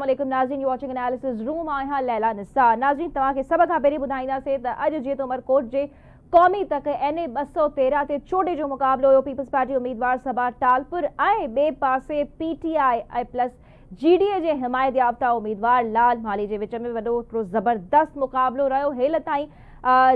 السلام عليڪم ناظرين you watching analysis room آهيان ليلا نثار ناظرين توهان کي سڀ کان پهرين ٻڌائينداسين ته اڄ جيئن ته عمرڪوٽ جي قومي تڪ اين اي 213 تي چوڏهين جو مقابلو هيو پيپلز پارٽي اميدوار صبا ٽالپر ۽ ٻئي پاسي P T I ۽ plus G D A جي حمايت يافته اميدوار لال مالهي جي وچ ۾ وڏو هڪڙو زبردست مقابلو رهيو هيل تائين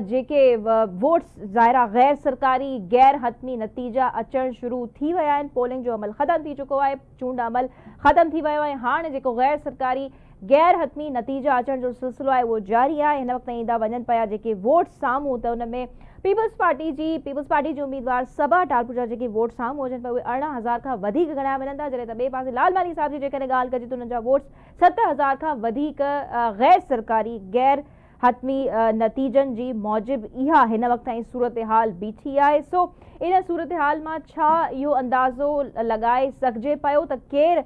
جيڪي ووٽس ظاهرا غير سرڪاري غير حتمي نتيجا اچڻ شروع ٿي ويا آهن پولنگ جو عمل ختم ٿي چڪو آهي چونڊ عمل ختم ٿي ويو آهي هاڻ جيڪو غير سرڪاري غير حتمي نتيجا اچڻ جو سلسلو آهي اهو جاري آهي هن وقت ايندا وڃن پيا جيڪي ووٽ سامهون ته ان ۾ پيپلز پارٽي جي پيپلز پارٽي جي اميدوار صبا ٽالپر جا جيڪي ووٽ سامهون اچن پيا اهي 18,000 کان وڌيڪ ڳڻايا وڃن ٿا جڏهن ته ٻئي پاسي لال مالهي صاحب جي جيڪڏهن ڳالهه ڪجي ته انهن جا ووٽس 7,000 کان وڌيڪ غير سرڪاري غير حتمي نتيجن جي موجب اها هن وقت تائين صورتحال بيٺي آهي سو ان صورتحال مان ڇا اهو اندازو لڳائي سگهجي پيو ته ڪير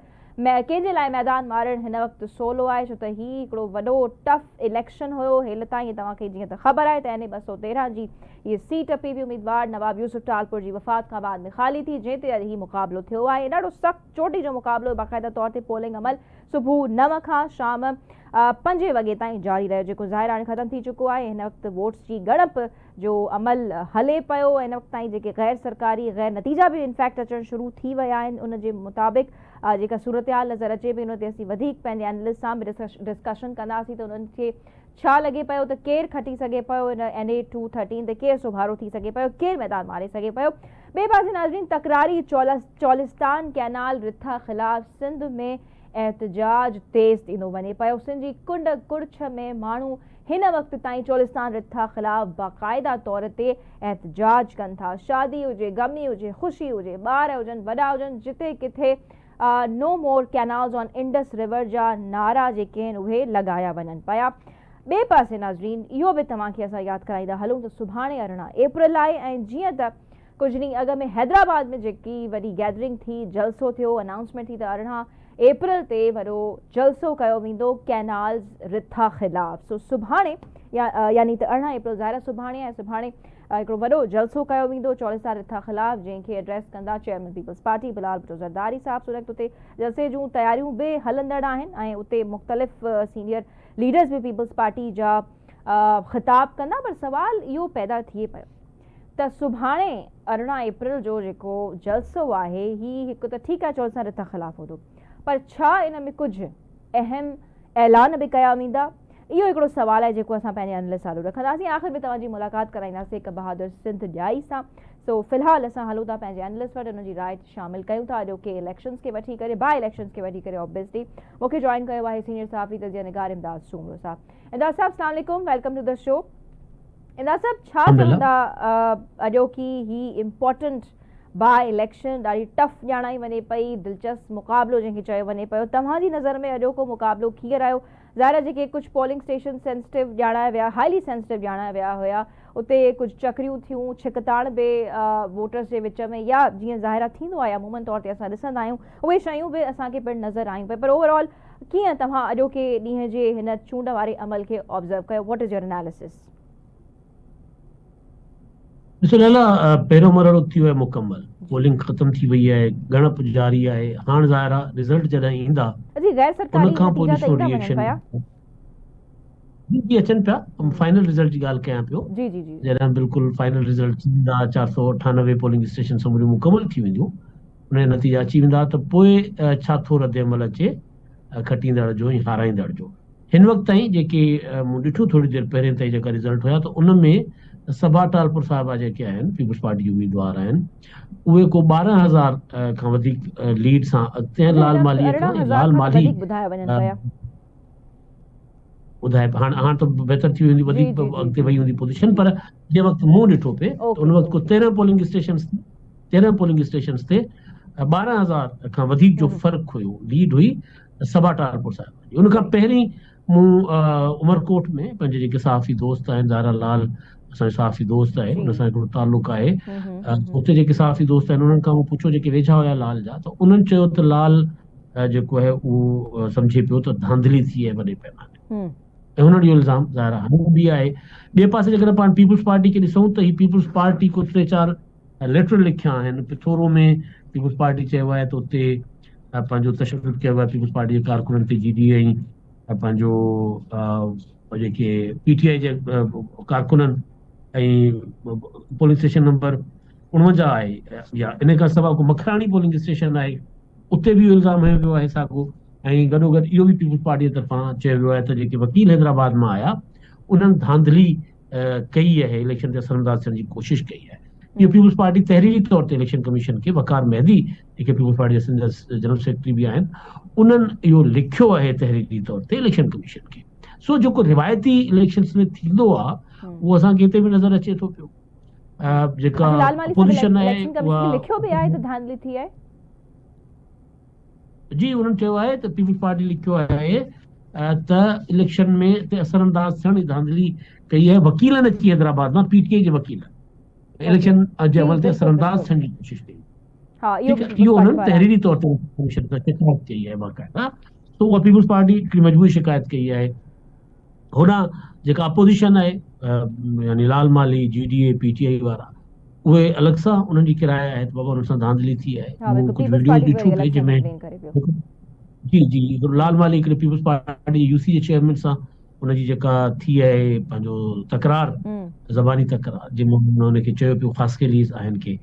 ڪنهن جي لاء ميدان مارڻ هن وقت سولو آهي ڇو ته هي هڪڙو وڏو ٽف اليڪشن هيو هيل تائين توهان کي جيئن ته خبر آهي ته اين اي 213 جي هي سيٽ پي پي اميدوار نواب يوسف ٽالپر جي وفات کان بعد ۾ خالي ٿي جنهن تي اڄ هي مقابلو ٿيو آهي ڏاڍو سخت چوٽي جو مقابلو باقاعده طور تي پولنگ عمل صبح 9 کان شام پنجين وڳي تائين جاري رهيو جيڪو ظاهر هاڻي ختم ٿي چڪو آهي هن وقت ووٽس جي ڳڻپ جو عمل هلي پيو هن وقت تائين جيڪي غير سرڪاري غير نتيجا به انفيڪٽ اچڻ شروع ٿي ويا آهن ان جي مطابق جيڪا صورتحال نظر اچي پئي ان تي اسين وڌيڪ پنهنجي انالسٽ سان به ڊسڪشن ڪنداسين ته انهن کي ڇا لڳي پيو ته ڪير کٽي سگهي پيو ان اين اي ٽو ٿرٽين تي ڪير سوڀارو ٿي سگهي پيو ڪير ميدان ماري سگهي پيو ٻئي پاسي ناظرين تڪراري چولستان ڪئنال رٿا خلاف سنڌ ۾ احتجاج تيز ٿيندو وڃي پيو سنڌ جي ڪنڊ ڪڙڇ ۾ ماڻهو هن وقت تائين چولستان رٿا خلاف باقاعده طور تي احتجاج ڪن ٿا شادي هجي غمي هجي خوشي هجي ٻار هجن وڏا هجن جتي ڪٿي no more canals on Indus river جا نعرا جيڪي آهن اهي لڳايا وڃن پيا ٻئي پاسي ناظرين اهو به توهان کي اسان ياد ڪرائيندا هلون ته سڀاڻي 18 اپريل آهي ۽ جيئن ته ڪجهه ڏينهن اڳ ۾ حيدرآباد ۾ جيڪي وڏي گيدرنگ ٿي، جلسو ٿيو، انائونسمينٽ ٿي ته 18 اپريل تي وڏو جلسو ڪيو ويندو ڪينالز رٿا خلاف سو سڀاڻي يعني ته 18 اپريل ظاهر آهي سڀاڻي آهي سڀاڻي هڪڙو وڏو جلسو ڪيو ويندو چولستان رٿا خلاف جنهن کي ايڊريس ڪندا chairman Peoples Party Bilawal Bhutto Zardari صاحب سو اتي جلسي جون تياريون به هلندڙ آهن ۽ اتي مختلف سينيئر ليڊرز به پيپلز پارٽي جا خطاب ڪندا پر سوال اهو پيدا ٿئي پيو ته سڀاڻي 18 اپريل جو جيڪو جلسو آهي هي هڪ ته ٺيڪ آهي چولستان رٿا خلاف هوندو پر ڇا ان ۾ ڪجهه اهم اعلان به ڪيا ويندا اهو هڪڙو سوال آهي جيڪو اسان پنهنجي انالسٽ آڏو رکنداسين آخر ۾ توهان جي ملاقات ڪرائينداسين هڪ بهادر سنڌ ڄائي سان سو في الحال اسان هلون ٿا پنهنجي انالسٽ وٽ انهن جي راء شامل ڪيون ٿا اڄوڪي اليڪشنز کي وٺي ڪري باء اليڪشنز کي وٺي ڪري آبويسلي مون کي جوائن ڪيو آهي سينيئر صحافي تجزيه نگار امداد سومرو صاحب امداد صاحب السلام عليڪم welcome to the show Imdad صاحب ڇا چوندا اڄوڪي هي امپورٽنٽ باء اليڪشن ڏاڍي ٽف ڄاڻائي وڃي پئي دلچسپ مقابلو جنهن کي چيو وڃي پيو توهان جي نظر ۾ اڄوڪو مقابلو ڪيئن رهيو ظاهر آهي جيڪي ڪجهه پولنگ اسٽيشن سينسٽو ڄاڻايا ويا هائلي سينسٽو ڄاڻايا ويا هيا اتي ڪجهه چڪريون ٿيون ڇڪتاڻ به ووٽرز جي وچ ۾ يا جيئن ظاهر آهي ٿيندو آهي عمومن طور تي اسان ڏسندا آهيون اهي شيون به اسان کي پڻ نظر آيون پئي پر اوور آل ڪيئن توهان اڄوڪي ڏينهن جي هن چونڊ واري عمل کي آبزرو ڪيو what is your analysis? ڏسو ليلا پهريون مرحلو ٿي ويو آهي مڪمل پولنگ ختم ٿي وئي آهي ڳڻپ جاري آهي هاڻ ظاهر آهي رزلٽ جڏهن ايندا جي غير سرڪاري ان کان پوء نتيجا ته ڏسو ايندا وڃن ريئيڪشن پيا. جي جي اچن پيا فائنل رزلٽ جي ڳالهه ڪيان پيو جي جي جي جڏهن بلڪل فائنل رزلٽ ٿي ويندا 498 پولنگ اسٽيشن سموريون مڪمل ٿي وينديون ان جا نتيجا اچي ويندا ته پوء ڇا ٿو ردعمل اچي کٽيندڙ جو ۽ هارائيندڙ جو. هن وقت تائين جيڪي مون ڏٺو ٿوري دير پهرين تائين جيڪا رزلٽ هيا ته ان ۾ صبا ٽالپر صاحبه جيڪي آهن پيپلز پارٽي جي اميدوار آهن اهي ڪو 12 هزار کان وڌيڪ ليڊ سان اڳتي آهن جي هن لال وقت مالهي کان 18 ۽ هزار لال کان ته مالهي وڌيڪ ٻڌايا وڃن پيا. ٻڌائي هاڻ هاڻ ته بهتر ٿي وئي هوندي جي وڌيڪ جي جي اڳتي جي وئي جي هوندي پوزيشن جي پر جنهن وقت مون ڏٺو پئي ته اوڪي ان وقت ڪو okay 13 polling stations 13 polling stations تي 12 هزار کان وڌيڪ جو فرق هيو ليڊ هئي سبا ٽالپور صاحب جي ان کان پهرين مون عمرڪوٽ ۾ پنهنجي جيڪي صحافي دوست آهن زارا لال اسان جو صحافي دوست آهي ان سان هڪڙو تعلق آهي اتي جيڪي صحافي دوست آهن انهن کان مون پڇيو جيڪي ويجها هيا لال جا ته انهن چيو ته لال جيڪو آهي اهو سمجهي پيو ته ڌانڌلي ٿي آهي وڏي پيماني ۽ هن جو الزام ظاهر آهي به آهي ٻئي پاسي جيڪڏهن پاڻ پيپلز پارٽي کي ڏسون ته هي پيپلز پارٽي ڪو ٽي چار ليٽر لکيا آهن پٿورو ۾ پيپلز پارٽي چيو آهي ته اتي پنهنجو تشدد ڪيو آهي پيپلز پارٽي جي ڪارڪنن تي جي ڊي اي ۽ پنهنجو جيڪي پي ٽي آء جي ڪارڪنن ۽ پولنگ اسٽيشن نمبر 49 آهي يا ان کان سواء ڪو مکراڻي پولنگ اسٽيشن آهي اتي به اهو الزام هنيو ويو آهي ساڳو ۽ گڏوگڏ اهو به پيپلز پارٽي طرفان چيو ويو آهي ته جيڪي وڪيل حيدرآباد مان آيا انهن ڌانڌلي ڪئي آهي اليڪشن تي اثرانداز ٿيڻ جي ڪوشش ڪئي آهي اهو پيپلز پارٽي تحريري طور تي اليڪشن ڪميشن کي وقار مهدي جيڪي پيپلز پارٽي جا سنڌ جا جنرل سيڪريٽري به آهن انهن اهو لکيو آهي تحريري طور تي اليڪشن ڪميشن کي سو جيڪو روايتي اليڪشنس ۾ ٿيندو آهي اهو اسان کي هتي به نظر اچي ٿو پيو جيڪا اپوزيشن آهي اها لکيو به آهي ته ڌانڌلي ٿي آهي جي انهن چيو آهي ته پيپلز پارٽي لکيو آهي ته اليڪشن ۾ تي اثر انداز ٿيڻ جي ڌانڌلي ڪئي آهي وڪيلن اچي حيدرآباد مان پي ٽي آء جي وڪيلن اليڪشن جي عمل تي اثر انداز ٿيڻ جي ڪوشش ڪئي اهو انهن تحريري طور تي ڪميشن کي شڪايت ڪئي آهي باقاعده سو اها پيپلز پارٽي هڪڙي مجموعي شڪايت ڪئي آهي هوڏانهن جيڪا اپوزيشن آهي يعني لال مالهي، جي ڊي اي، پي ٽي آء وارا اهي الڳ سان انهن جي ڪرايا آهي ته بابا انهن سان ڌانڌلي ٿي آهي مون ڪجهه وڊيوز ڏٺيون پئي جنهن ۾ جي جي لال مالهي هڪڙي پيپلز پارٽي جي يو سي جي چيئرمين سان ان جي جيڪا ٿي آهي پنهنجو تڪرار زباني تڪرار جنهن ۾ ان کي چيو پيو خاصخيلي آهن کي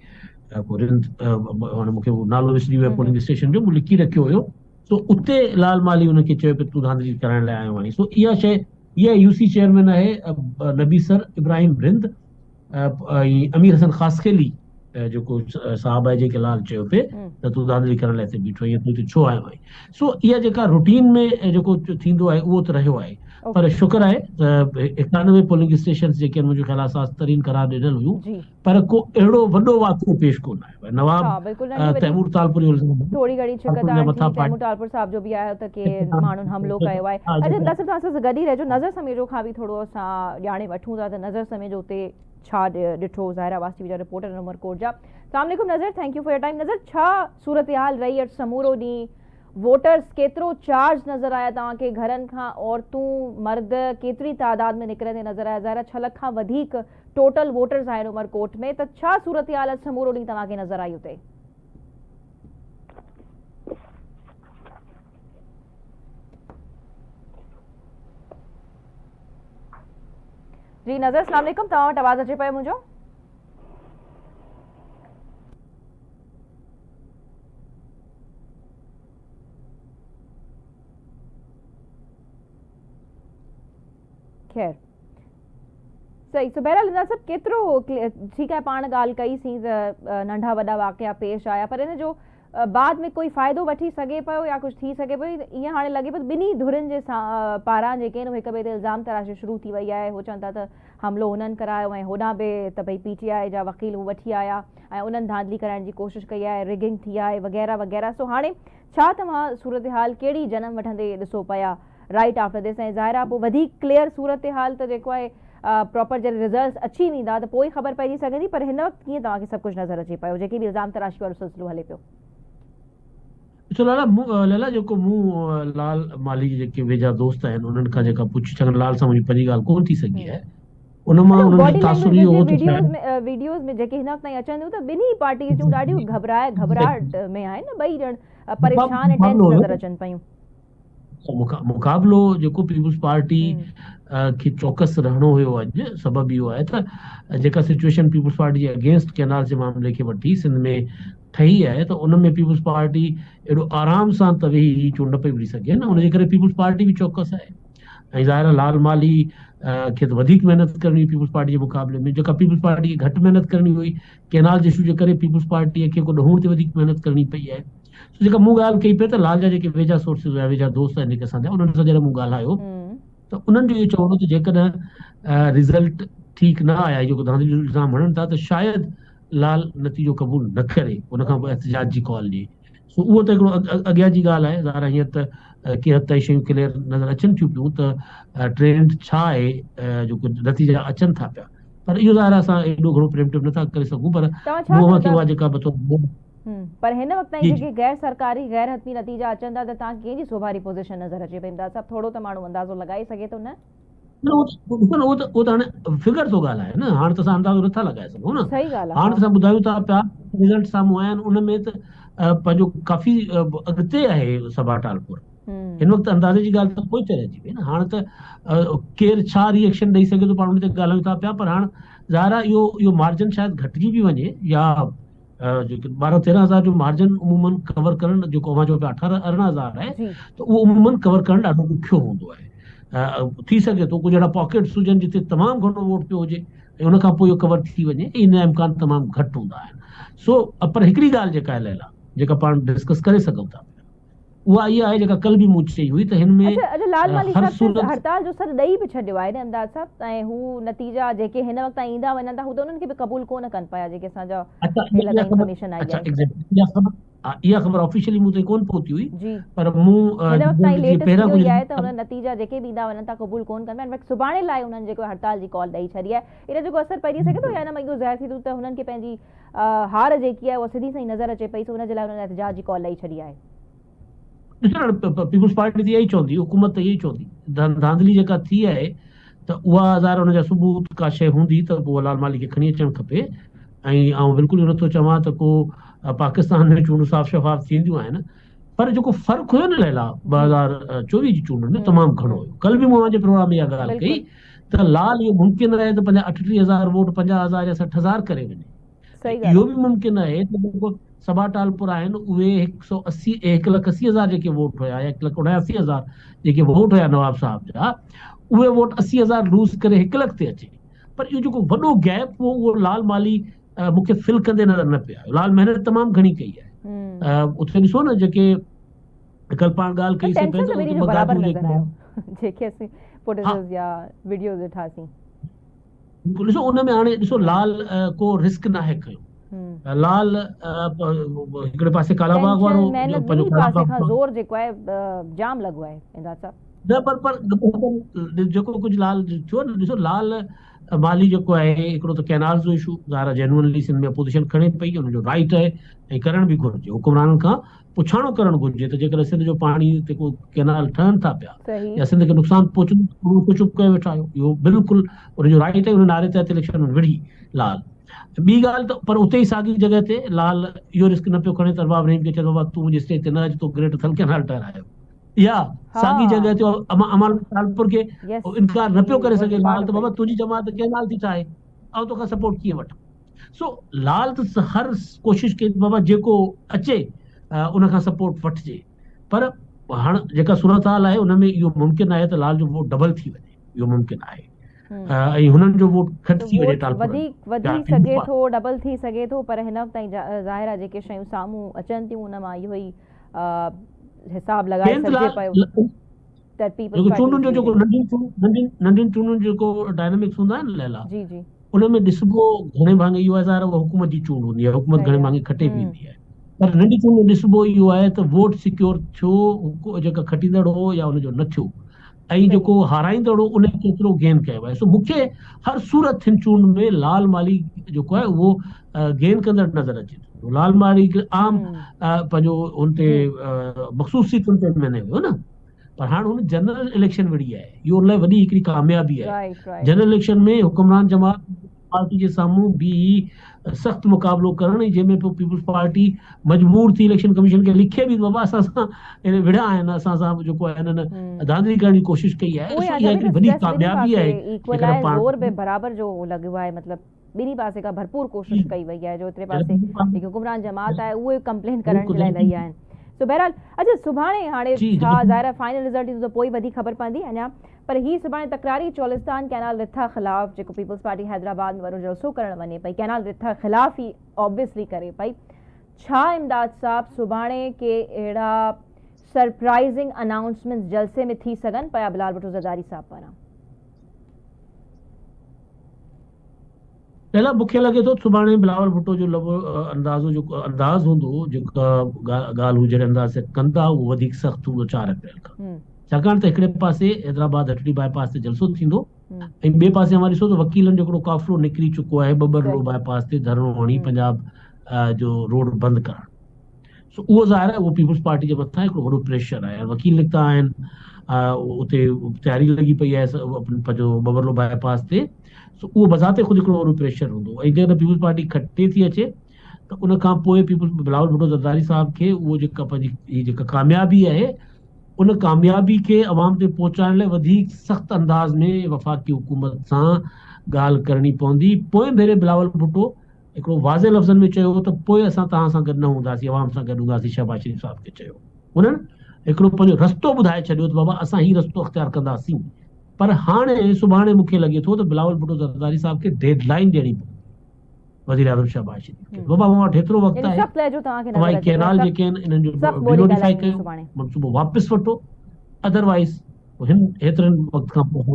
ڪو رند هاڻي مون کي نالو وسري ويو پولنگ اسٽيشن جو مون لکي رکيو هيو سو اتي لال مالهي ان کي چيو پيو تون ڌانڌلي ڪرائڻ لاء آيو آهين. سو اها شيء اها يو سي چيئرمين آهي نبي سر ابراهيم رند ۽ امير حسن خاصخيلي جيڪو صاحب آهي جنهن کي لال چيو پئي ته تون ڌانڌلي ڪرڻ لاء هتي بيٺو آهين تون هتي ڇو آيو آهين. سو اها جيڪا روٽين ۾ جيڪو ٿيندو آهي اهو ته رهيو آهي پر شڪر آهي ته 91 پولنگ اسٽيشنز جيڪي آهن منهنجو خيال آهي حساس ترين قرار ڏنل هيون پر ڪو اهڙو وڏو واقعو پيش ڪونه آيو آهي. نواب تيمور ٽالپر جو الزام آهي. ٿوري گهڻي ڇڪتاڻ ٿي، تيمور ٽالپر صاحب جو به آيو ته ڪي ماڻهن حملو ڪيو آهي. اچا امداد صاحب توهان اسان سان گڏ ئي رهجو، نظر سميجو کان به ٿورو اسان ڄاڻي وٺون ٿا ته نظر سميجو اتي ڇا ڏٺو، ظاهر آواز ٽي وي جا رپورٽر آهن عمرڪوٽ جا. السلام عليڪم نظر، thank you for your time. نظر ڇا صورتحال رهي اڄ سمورو ڏينهن، ووٽرز ڪيترو چارج نظر آيا توهان کي، گهرن کان عورتون مرد ڪيتري تعداد ۾ نڪرندي نظر آيا، ظاهر آهي 6 لک کان وڌيڪ ٽوٽل ووٽرز آهن عمرڪوٽ ۾ ته ڇا صورتحال اڄ سمورو ڏينهن توهان کي نظر آئي اتي؟ جي نظر اسلام عليڪم توهان وٽ آواز اچي پيو منهنجو؟ خير صحيح سو بهرحال امداد صاحب ڪيترو ٺيڪ آهي پاڻ ڳالهه ڪئي سين ته ننڍا وڏا واقعا پيش آيا پر ان جو بعد ۾ ڪوئي فائدو وٺي سگهي پيو يا ڪجهه ٿي سگهي پيو ائين هاڻي لڳي پيو ٻنهي ڌرين جي پاران جيڪي آهن هڪ ٻئي تي الزام تراشي شروع ٿي وئي آهي هو چون ٿا ته حملو هنن ڪرايو ۽ هوڏانهن به ته ڀئي پي ٽي آء جا وڪيل هو وٺي آيا ۽ انهن ڌانڌلي ڪرائڻ جي ڪوشش ڪئي آهي رگنگ ٿي آهي وغيره وغيره سو هاڻي ڇا توهان صورتحال ڪهڙي جنم وٺندي ڏسو پيا رائيٽ آفٽر this ۽ ظاهر آهي پوء وڌيڪ ڪليئر صورتحال ته جيڪو آهي پراپر جڏهن رزلٽس اچي ويندا ته پوء ئي خبر پئجي سگهندي پر هن وقت ڪيئن توهان کي سڀ ڪجهه نظر اچي پيو جيڪي به الزام تراشي وارو سلسلو هلي پيو. ڏسو لالا مون ليلا جيڪو مون لال مالهي جي جيڪي ويجها دوست آهن انهن کان جيڪا پڇي ڇاڪاڻ لال سان منهنجي پنهنجي ڳالهه ڪونه ٿي سگهي آهي ان مان انهن جو تاثر اهو هو ته شايد ويڊيوز ۾ جيڪي هن وقت تائين اچن ٿيون ته ٻنهي پارٽيز جون ڏاڍيون گهٻرائي گهٻراهٽ ۾ آهن ٻئي ڄڻ پريشان ۽ ٽينس نظر اچن پيون. مقابلو جيڪو پيپلز پارٽي کي چوڪس رهڻو هيو اڄ سبب اهو آهي ته جيڪا سچويشن پيپلز پارٽي جي اگينسٽ ڪينال جي معاملي کي وٺي سنڌ ۾ ٺهي آهي ته ان ۾ پيپلز پارٽي ايڏو آرام سان ته ويهي هي چونڊ نه پئي وڙهي سگهي نه ان جي ڪري پيپلز پارٽي به چوڪس آهي ۽ ظاهر آهي لال مالهي کي ته وڌيڪ محنت ڪرڻي هئي پيپلز پارٽي جي مقابلي ۾ جيڪا پيپلز پارٽي کي گهٽ محنت ڪرڻي هئي ڪينال جي اشو جي ڪري پيپلز پارٽي کي ڪو ڏهوڻ تي وڌيڪ محنت ڪرڻي پئي آهي سو جيڪا مون ڳالهه ڪئي پئي ته لال جا جيڪي ويجها سورسز هيا ويجها دوست آهن جيڪي اسان جا انهن سان جڏهن مون ڳالهايو ته انهن جو اهو چوڻ هو ته جيڪڏهن رزلٽ ٺيڪ نه آيا جيڪو ڌانڌلي جو الزام هڻن ٿا ته شايد لال نتيجو قبول نه ڪري ان کان پوء احتجاج جي ڪال ڏئي سو اهو ته هڪڙو اڳيان جي ڳالهه آهي ظاهر آهي هينئر ته ڪنهن حد تائين شيون ڪليئر نظر اچن ٿيون پيون ته ٽرينڊ ڇا آهي جو ڪجهه نتيجا اچن ٿا پيا پر اهو ظاهر آهي اسان ايڏو گهڻو پريمٽو نٿا ڪري سگهون پر مون اوهان کي اها جيڪا بطور پر هن وقت تائين جيڪي غير سرڪاري غير حتمي نتيجا اچن ٿا ته توهان کي ڪنهن جي سوڀاري پوزيشن نظر اچي پئي امداد صاحب ٿورو ته ماڻهو اندازو لڳائي سگهي ٿو نه. نه اهو ته اهو ته هاڻي فگر ٿو ڳالهائي نه هاڻ ته اسان اندازو نٿا لڳائي سگهون نه صحيح ڳالهه هاڻ ته اسان ٻڌايون ٿا پيا رزلٽ سامهون آيا آهن ان ۾ ته پنهنجو ڪافي اڳتي آهي صبا ٽالپر. هن وقت اندازي جي ڳالهه ته پوئتي رهجي وئي نه. هاڻ ته ڪير ڇا ري ايڪشن ڏئي سگهي ٿو پاڻ ان تي ڳالهايون ٿا پيا پر هاڻ ظاهر آهي اهو اهو مارجن شايد گهٽجي به وڃي يا جيڪي ٻارهن تيرهن هزار جو مارجن عمومن ڪور ڪرڻ جيڪو اوهان چئو پيا اٺارهن ارڙهن هزار آهي ته اهو عمومن ڪور ڪرڻ ڏاڍو ڏکيو هوندو آهي. ٿي سگهي ٿو ڪجهه اهڙا پاڪيٽس هجن جتي تمام گهڻو ووٽ پيو هجي ۽ ان کان پوء اهو ڪور ٿي وڃي ان جا امڪان تمام گهٽ هوندا آهن. سو پر هڪڙي ڳالهه جيڪا آهي ليلا جيڪا پاڻ ڊسڪس ڪري سگهون ٿا پيا اها اها آهي جيڪا ڪلهه به مون چئي هئي ته هن ۾ اڇا اڇا لال مالهي هر صاحب ته صورت هڙتال جو سڏ ڏئي به ڇڏيو آهي نه امداد صاحب ۽ هو نتيجا جيڪي هن وقت تائين ايندا وڃن ٿا هو ته انهن کي به قبول ڪونه ڪن پيا جيڪي اسان جا اڇا هيل اها تائين خبر انفارميشن آئي اڇا آهي. ايگزيڪٽلي اها خبر اها خبر آفيشلي مون تائين ڪونه پهتي هئي جي پر مون هن وقت تائين جيئن ليٽسٽ پهريان اهو ئي ڪجهه آهي ته انهن نتيجا جيڪي به ايندا وڃن ٿا قبول ڪونه ڪن پيا انفيڪٽ سڀاڻي لاء انهن جيڪو هڙتال جي ڪال ڏئي ڇڏي آهي ان جو ڪو اثر پئجي سگهي ٿو يا ان مان اهو ظاهر ٿي ٿو ته هنن کي پنهنجي هار جيڪي آهي اها سڌي سائين نظر اچي پئي سو ان جي لاء انهن احتجاج جي ڪال ڏئي ڇڏي آهي. ڏسو نه پيپلز پارٽي ته اها ئي چوندي، حڪومت ته اها ئي چوندي. ڌانڌلي جيڪا ٿي آهي ته اها ظاهر ان جا ثبوت ڪا شيء هوندي ته پوء لال مالهي کي کڻي اچڻ کپي ۽ آئون بلڪل اهو نٿو چوان ته ڪو پاڪستان ۾ چونڊون صاف شفاف ٿينديون آهن پر جيڪو فرق هيو نه ليلا 2024 جي چونڊن ۾ تمام گهڻو هيو. ڪلهه به مون اوهان جي پروگرام ۾ اها ڳالهه ڪئي ته لال اهو ممڪن آهي ته پنجاهه اٺٽيهه هزار ووٽ 50 هزار يا 60 هزار ڪري وڃي. اهو به ممڪن آهي ته جيڪو سبا ٽالپر آهن اهي هڪ سؤ اسي هڪ لک اسي هزار جيڪي ووٽ هيا يا هڪ لک اڻاسي هزار جيڪي ووٽ هيا نواب صاحب جا اهي ووٽ اسي هزار لوز ڪري هڪ لک تي اچي پر اهو جيڪو وڏو گيپ هو اهو لال مالي مون کي فل ڪندي نظر نه پيو آيو لال محنت تمام گهڻي ڪئي آهي اتي ڏسو نه جيڪي ڪل پاڻ ڳالهه ڪئي سي پئي ته برابر نظر آيو جيڪي اسين فوٽيجز يا وڊيوز ڏٺاسين بلڪل ڏسو ان ۾ هاڻي ڏسو لال ڪو رسڪ ناهي کنيو لال هڪڙي پاسي ڪالا باغ وارو پنهنجو ڪالا باغ کان زور جيڪو آهي جام لڳو آهي امداد صاحب نه پر پر جيڪو ڪجهه لال ٿيو نه ڏسو لال مالي جيڪو آهي هڪڙو ته ڪينالز جو اشو ظاهر آهي جينوئنلي سنڌ ۾ اپوزيشن کڻي پئي ان جو رائٽ آهي ۽ ڪرڻ به گهرجي حڪمرانن کان پڇاڻو ڪرڻ گهرجي ته جيڪڏهن سنڌ جو پاڻي تي ڪو ڪينال ٺهن ٿا پيا يا سنڌ کي نقصان پهچندو ته اهو چپ ڪيو ويٺا آهيو اهو بلڪل ان جو رائٽ آهي ان نعري تحت اليڪشن ۾ وڙهي لال ٻي ڳالهه ته پر اتي ئي ساڳي جڳهه تي لال اهو رسڪ نه پيو کڻي ته ارباب رحيم کي چئي ٿو بابا تون منهنجي اسٽيج تي نه اچ تو گريٽر ٿل ڪينال ٺهرايو يا ساڳي جڳهه تي امان ٽالپر کي انڪار نه پيو ڪري سگهي لال ته بابا تنهنجي جماعت ڪينال ٿي ٺاهي آئون توکان سپورٽ ڪيئن وٺان سو لال ته هر ڪوشش ڪئي ته بابا جيڪو اچي ان کان سپورٽ وٺجي پر هاڻ جيڪا صورتحال آهي ان ۾ اهو ممڪن آهي ته لال جو ووٽ ڊبل ٿي وڃي اهو ممڪن آهي ۽ هنن جو ووٽ گهٽ ٿي وڃي ٽالپرن وڌيڪ وڌي سگهي ٿو ڊبل ٿي سگهي ٿو پر هن وقت تائين ظاهر آهي جيڪي شيون سامهون اچن ٿيون ان مان اهو ئي حساب لڳائي سگهجي پيو ته پيپلز جيڪو چونڊن جو جيڪو ننڍين ننڍين چونڊن جو جيڪو ڊائنامڪس هوندا آهن ليلا جي جي ان ۾ ڏسبو گهڻي ڀاڱي اهو آهي ظاهر اها حڪومت جي چونڊ هوندي آهي حڪومت گهڻي ڀاڱي کٽي به ايندي آهي پر ننڍي چونڊ ۾ ڏسبو اهو آهي ته ووٽ سيڪيور ٿيو جيڪا کٽيندڙ هو يا ان جو نه ٿيو ۽ جيڪو هارائيندڙ هو ان ڪيترو گين ڪيو آهي سو مون کي هر صورت هن چونڊ ۾ لال مالي جيڪو آهي اهو گين ڪندڙ نظر اچي ٿو لال مالي عام پنهنجو ان تي مخصوص سيٽن تي ۾ نه هيو نه پر هاڻ هن جنرل اليڪشن وڙهي آهي اهو ان لاء وڏي هڪڙي ڪاميابي آهي جنرل اليڪشن ۾ حڪمران جماعت پارٽي جي سامهون بيهي سخت مقابلو ڪرڻ ۽ جنهن ۾ پوء پيپلز پارٽي مجبور ٿي اليڪشن ڪميشن کي لکي به بابا اسان سان وڙهيا آهن اسان سان جيڪو آهي هنن ڌانڌلي ڪرڻ جي ڪوشش ڪئي آهي سو اها هڪڙي وڏي ڪاميابي آهي جيڪڏهن پاڻ زور به برابر جو لڳو آهي مطلب ٻنهي پاسي کان ڀرپور ڪوشش ڪئي وئي آهي جو اتري پاسي جيڪي حڪمران جماعت آهي اهي ڪمپلين ڪرڻ جي لاء لهي آيا آهن سو بهرحال اچا سڀاڻي هاڻي ڇا ظاهر آهي فائنل رزلٽ ايندو ته پوء وڌيڪ خبر پوندي اڃا پر هي سڀاڻي تڪراري چولستان ڪينال رٿا خلاف جيڪو پيپلز پارٽي حيدرآباد ۾ وڏو جلسو ڪرڻ وڃي پئي ڪينال رٿا خلاف ئي آبويسلي ڪري پئي ڇا امداد صاحب سڀاڻي ڪي اهڙا سرپرائزنگ انائونسمينٽس جلسي ۾ ٿي سگهن پيا بلال ڀٽو زرداري صاحب پاران؟ پهلا مون کي لڳي ٿو سڀاڻي بلاول ڀٽو جو لب اندازو جيڪو انداز هوندو جيڪا ڳالهه هو جهڙي انداز سان ڪندا اهو وڌيڪ سخت هوندو 4 اپريل کان ڇاڪاڻ ته هڪڙي پاسي حيدرآباد هٽڙي باء پاس تي جلسو ٿيندو ۽ ٻئي پاسي اوهان ڏسو ته وڪيلن جو هڪڙو قافلو نڪري چڪو آهي ٻٻرلو باء پاس تي ڌرڻو هڻي پنجاب جو روڊ بند ڪرڻ سو اهو ظاهر آهي اهو پيپلز پارٽي جي مٿان هڪڙو وڏو پريشر آهي وڪيل نڪتا آهن اتي تياري لڳي پئي آهي پنهنجو ٻٻرلو باء پاس تي سو اهو بذات خود هڪڙو وڏو پريشر هوندو ۽ جيڪڏهن پيپلز پارٽي کٽي ٿي اچي ته ان کان پوء پيپلز بلاول ڀٽو زرداري صاحب کي اهو جيڪا پنهنجي هي جيڪا ڪاميابي آهي ان ڪاميابي کي عوام تي پهچائڻ لاء وڌيڪ سخت انداز ۾ وفاقي حڪومت سان ڳالهه ڪرڻي پوندي. پوئين ڀيري بلاول ڀٽو هڪڙو واضح لفظن ۾ چيو هو ته پوء اسان توهان سان گڏ نه هونداسين عوام سان گڏ هونداسين شهباز شريف صاحب کي چيو انهن هڪڙو پنهنجو رستو ٻڌائي ڇڏيو ته بابا اسان هي رستو اختيار ڪنداسين پر هاڻي سڀاڻي مون کي لڳي ٿو ته بلاول ڀٽو زرداري صاحب کي ڊيڊ لائين ڏيڻي پوندي وزير اعظم شهباز شريف کي بابا مون وٽ هيترو وقت آهي توهان هي ڪينال جيڪي آهن انهن جو ڊينوٽيفائي ڪيو منصوبو واپس وٺو ادروائز هن هيترن وقت کان پوء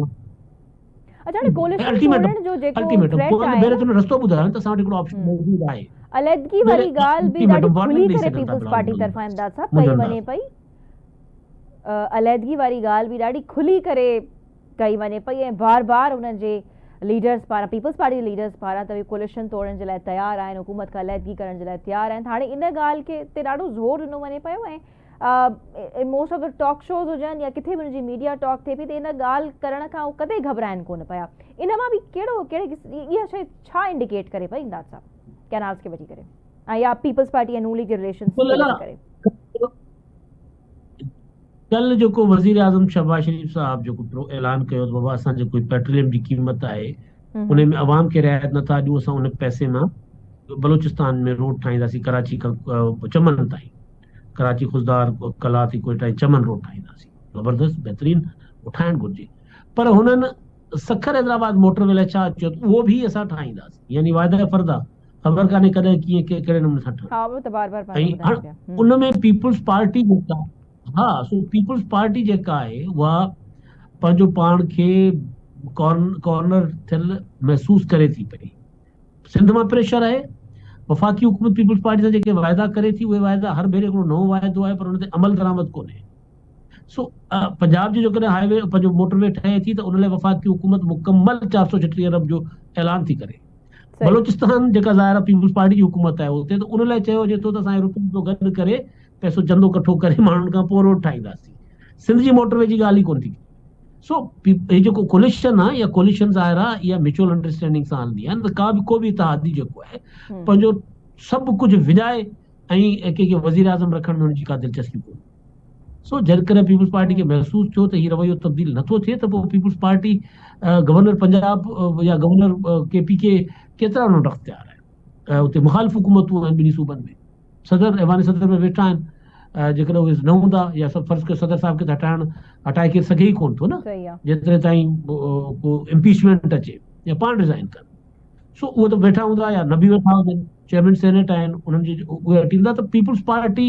اڇا هاڻي ڪوليشن ٽوڙڻ جو جيڪو ٿريٽ آهي نه رستو ٻڌايو ته اسان وٽ هڪڙو آپشن موجود آهي. عليحدگي واري ڳالهه به ڏاڍي کلي ڪري پيپلز پارٽي طرفان امداد صاحب ڪئي وڃي پئي عليحدگي واري ڳالهه به ڏاڍي کلي ڪري ڪئي وڃي پئي ۽ بار بار انهن جي ليڊرز پاران پيپلز پارٽي جي ليڊرز پاران ته ڪوليشن توڙڻ جي لاء تيار آهن حڪومت کان عليحدگي ڪرڻ جي لاء تيار آهن هاڻي ان ڳالهه کي تي ڏاڍو زور ڏنو وڃي پيو ۽ most of the talk shows هجن يا ڪٿي به ان جي ميڊيا ٽاڪ ٿئي پئي ته ان ڳالهه ڪرڻ کان هو قطعي گهٻرائن ڪونه پيا ان مان به ڪهڙو ڪهڙي اها شيء ڇا انڊيڪيٽ ڪري پئي امداد صاحب ڪينالز کي وٺي ڪري ۽ يا پيپلز پارٽي ۽ نون ليگ جي رليشنز کي وٺي ڪري. ڪلهه جيڪو وزيراعظم شهباز شريف صاحب جيڪو اعلان ڪيو ته بابا اسان جيڪو پيٽروليم جي قيمت آهي ان ۾ عوام کي رعايت نٿا ڏيون اسان ان پئسي مان بلوچستان ۾ روڊ ٺاهينداسين ڪراچي کان چمن تائين ڪراچي خضدار قلات ڪوئٽا ۽ چمن روڊ ٺاهينداسين زبردست بهترين اهو ٺاهڻ گهرجي پر هنن سکر حيدرآباد موٽر وي لاء ڇا چيو ته اهو به اسان ٺاهينداسين يعني واعده فردا خبر ڪانهي ڪڏهن ڪيئن ڪهڙي نموني سان ٺهندو ۽ هاڻ ان ۾ پيپلز پارٽي جيڪا ها سو پيپلز پارٽي جيڪا آهي اها پنهنجو پاڻ کي ڪارنر ٿيل محسوس ڪري ٿي پئي سنڌ مان پريشر آهي، وفاقي حڪومت پيپلز پارٽي سان جيڪي واعدا ڪري ٿي اهي واعدا هر ڀيري هڪڙو نئون واعدو آهي پر ان تي عمل درآمد ڪونهي. سو پنجاب جي جيڪڏهن هاء وي پنهنجو موٽر وي ٺهي ٿي ته ان لاء وفاقي حڪومت مڪمل 436 ارب جو اعلان ٿي ڪري. بلوچستان جيڪا ظاهر آهي پيپلز پارٽي جي حڪومت آهي اتي ته ان لاء چيو وڃي ٿو ته اسان روپين جو گڏ ڪري پئسو چندو ڪٺو ڪري ماڻهن کان پوء روڊ ٺاهينداسين. سنڌ جي موٽر وي جي ڳالهه ئي ڪونه ٿي ڪري. سو هي جيڪو ڪوليشن آهي يا ڪوليشن ظاهر آهي اها ميوچل انڊرسٽينڊنگ سان هلندي آهي نه ته ڪا به ڪو به اتحادي جيڪو آهي پنهنجو سڀ ڪجهه وڃائي ۽ ڪنهن کي وزير اعظم رکڻ ۾ ان جي ڪا دلچسپي ڪونهي. سو جيڪڏهن پيپلز پارٽي کي محسوس ٿيو ته هي رويو تبديل نٿو ٿئي ته پوء پيپلز پارٽي گورنر پنجاب يا گورنر ڪي پي ڪي ڪيترا انهن وٽ اختيار آهن اتي مخالف حڪومتون آهن ٻنهي صوبن ۾ صدر ايوان صدر ۾ ويٺا آهن جيڪڏهن اهي نه هوندا يا سڀ فرض ڪيو صدر صاحب کي ته هٽائڻ هٽائي ڪير سگهي ئي ڪونه ٿو نه جيتري تائين ڪو امپيچمينٽ اچي يا پاڻ ريزائن ڪن سو اهي ته ويٺا هوندا يا نه به ويٺا هجن چيئرمين سينيٽ آهن انهن جي اهي هٽيندا ته پيپلز پارٽي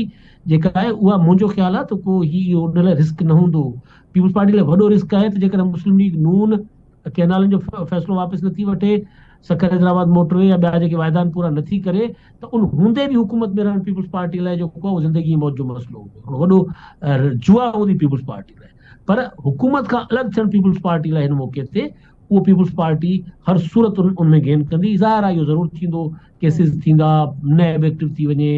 جيڪا آهي اها منهنجو خيال آهي ته ڪو هي اهو ان لاء رسڪ نه هوندو پيپلز پارٽي لاء وڏو رسڪ آهي ته جيڪڏهن مسلم ليگ نون ڪئنالن جو فيصلو واپس نٿي وٺي، سکر حيدرآباد موٽر وي يا ٻيا جيڪي واعدا آهن پورا نٿي ڪري ته ان هوندي به حڪومت ۾ رهڻ پيپلز پارٽي لاء جيڪو آهي اهو زندگي ۽ موت جو مسئلو هوندو، هڪڙو وڏو جوا هوندي پيپلز پارٽي لاء پر حڪومت کان الڳ ٿيڻ پيپلز پارٽي لاء هن موقعي تي اهو پيپلز پارٽي هر صورت ان ۾ گين ڪندي، ظاهر آهي اهو ضرور ٿيندو، ڪيسز ٿيندا، نيب ايڪٽو ٿي وڃي،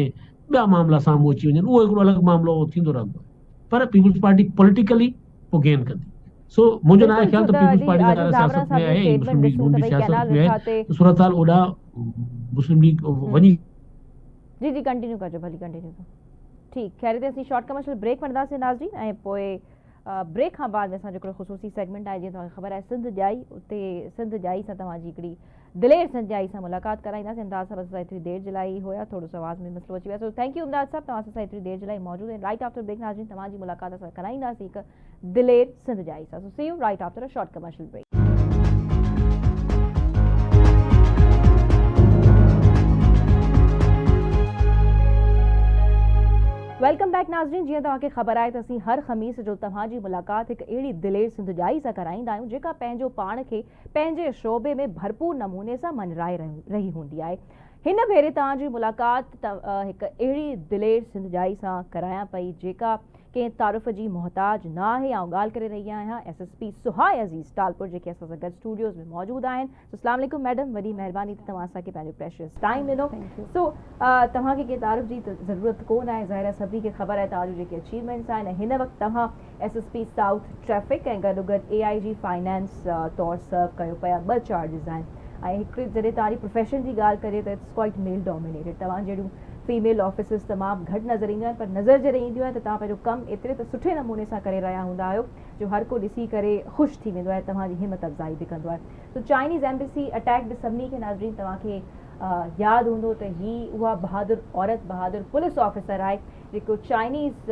ٻيا معاملا سامهون اچي وڃن اهو هڪڙو الڳ معاملو ٿيندو رهندو آهي پر پيپلز پارٽي پوليٽيڪلي پوء گين ڪندي. سو منهنجو ناهي بلڪل خيال ڇو ته ته پيپلز علي پارٽي عاجز ظاهر داوڙا سياست صاحب ۾ جو آهي ۽ اسٽيٽمينٽ مسلم ليگ ڏسون نون ته به ڀئي سياست ڪئنال ۾ آهي رٿا تي ته صورتحال اوڏانهن مسلم ليگ وڃي جي جي ڪنٽينيو ڪجو ڀلي ڪنٽينيو ڪجو ٺيڪ خير هتي اسين شارٽ ڪمرشل بريڪ وٺنداسين ناظرين ۽ پوء بريڪ کان بعد ۾ اسان جو هڪڙو خصوصي سيگمينٽ آهي جيئن توهان کي خبر آهي سنڌ ڄائي اتي سنڌ ڄائي سان توهان جي هڪڙي دلير سنڌ ڄائي سان ملاقات ڪرائينداسين امداد صاحب اسان سان ايتري دير جي لاء ئي هيا ٿورو سو آواز ۾ مسئلو اچي ويو سو thank you امداد صاحب توهان اسان سان ايتري دير جي لاء موجود آهن رائٽ آفٽر بريڪ ناظرين توهان جي ملاقات اسان ڪرائينداسين هڪ دلير سنڌ ڄائي سان so see you right after a short commercial break. Welcome back ناظرين جيئن توهان کي خبر آهي ته اسين هر خميس جو توهان جي ملاقات هڪ اهڙي دلير سنڌ ڄائي سان ڪرائيندا آهيون جيڪا پنهنجو پاڻ کي پنهنجي شعبي ۾ ڀرپور نموني سان مڃرائي رهي هوندي آهي. هن ڀيري توهان جي ملاقات هڪ اهڙي دلير سنڌ ڄائي سان ڪرايان پئي جيڪا ڪنهن تعارف جي محتاج نه آهي. آئون ڳالهه ڪري رهي آهيان S S P Suhai Aziz Talpur جيڪي اسان سان گڏ اسٽوڊيوز ۾ موجود آهن. سو اسلام عليڪم ميڊم وڏي مهرباني ته توهان اسان کي پنهنجو پريشس ٽائيم ڏنو. سو توهان کي ڪنهن تعارف جي ضرورت ڪونه آهي ظاهر آهي سڀني کي خبر آهي توهان جون جيڪي اچيومينٽس آهن ۽ هن وقت توهان S S P south traffic ۽ گڏوگڏ اي آء جي فائنانس طور سرو ڪيو پيا ٻه چارجز آهن ۽ هڪڙي جڏهن توهان جي پروفيشن جي ڳالهه ڪجي ته it's quite male dominated توهان جهڙيون فيميل آفيسرز تمام گهٽ نظر اينديون آهن پر نظر جڏهن اينديون آهن ته توهان پنهنجو ڪم ايتري ته سٺي نموني سان ڪري رهيا هوندا آهيو جو هر ڪو ڏسي ڪري خوش ٿي ويندو آهي توهان جي همت افزائي به ڪندو آهي سو چائنيز ايمبيسي اٽيڪ به سڀني کي ناظرين توهان کي ياد هوندو ته هي اها بهادر عورت بهادر پوليس آفيسر آهي جيڪو چائنيز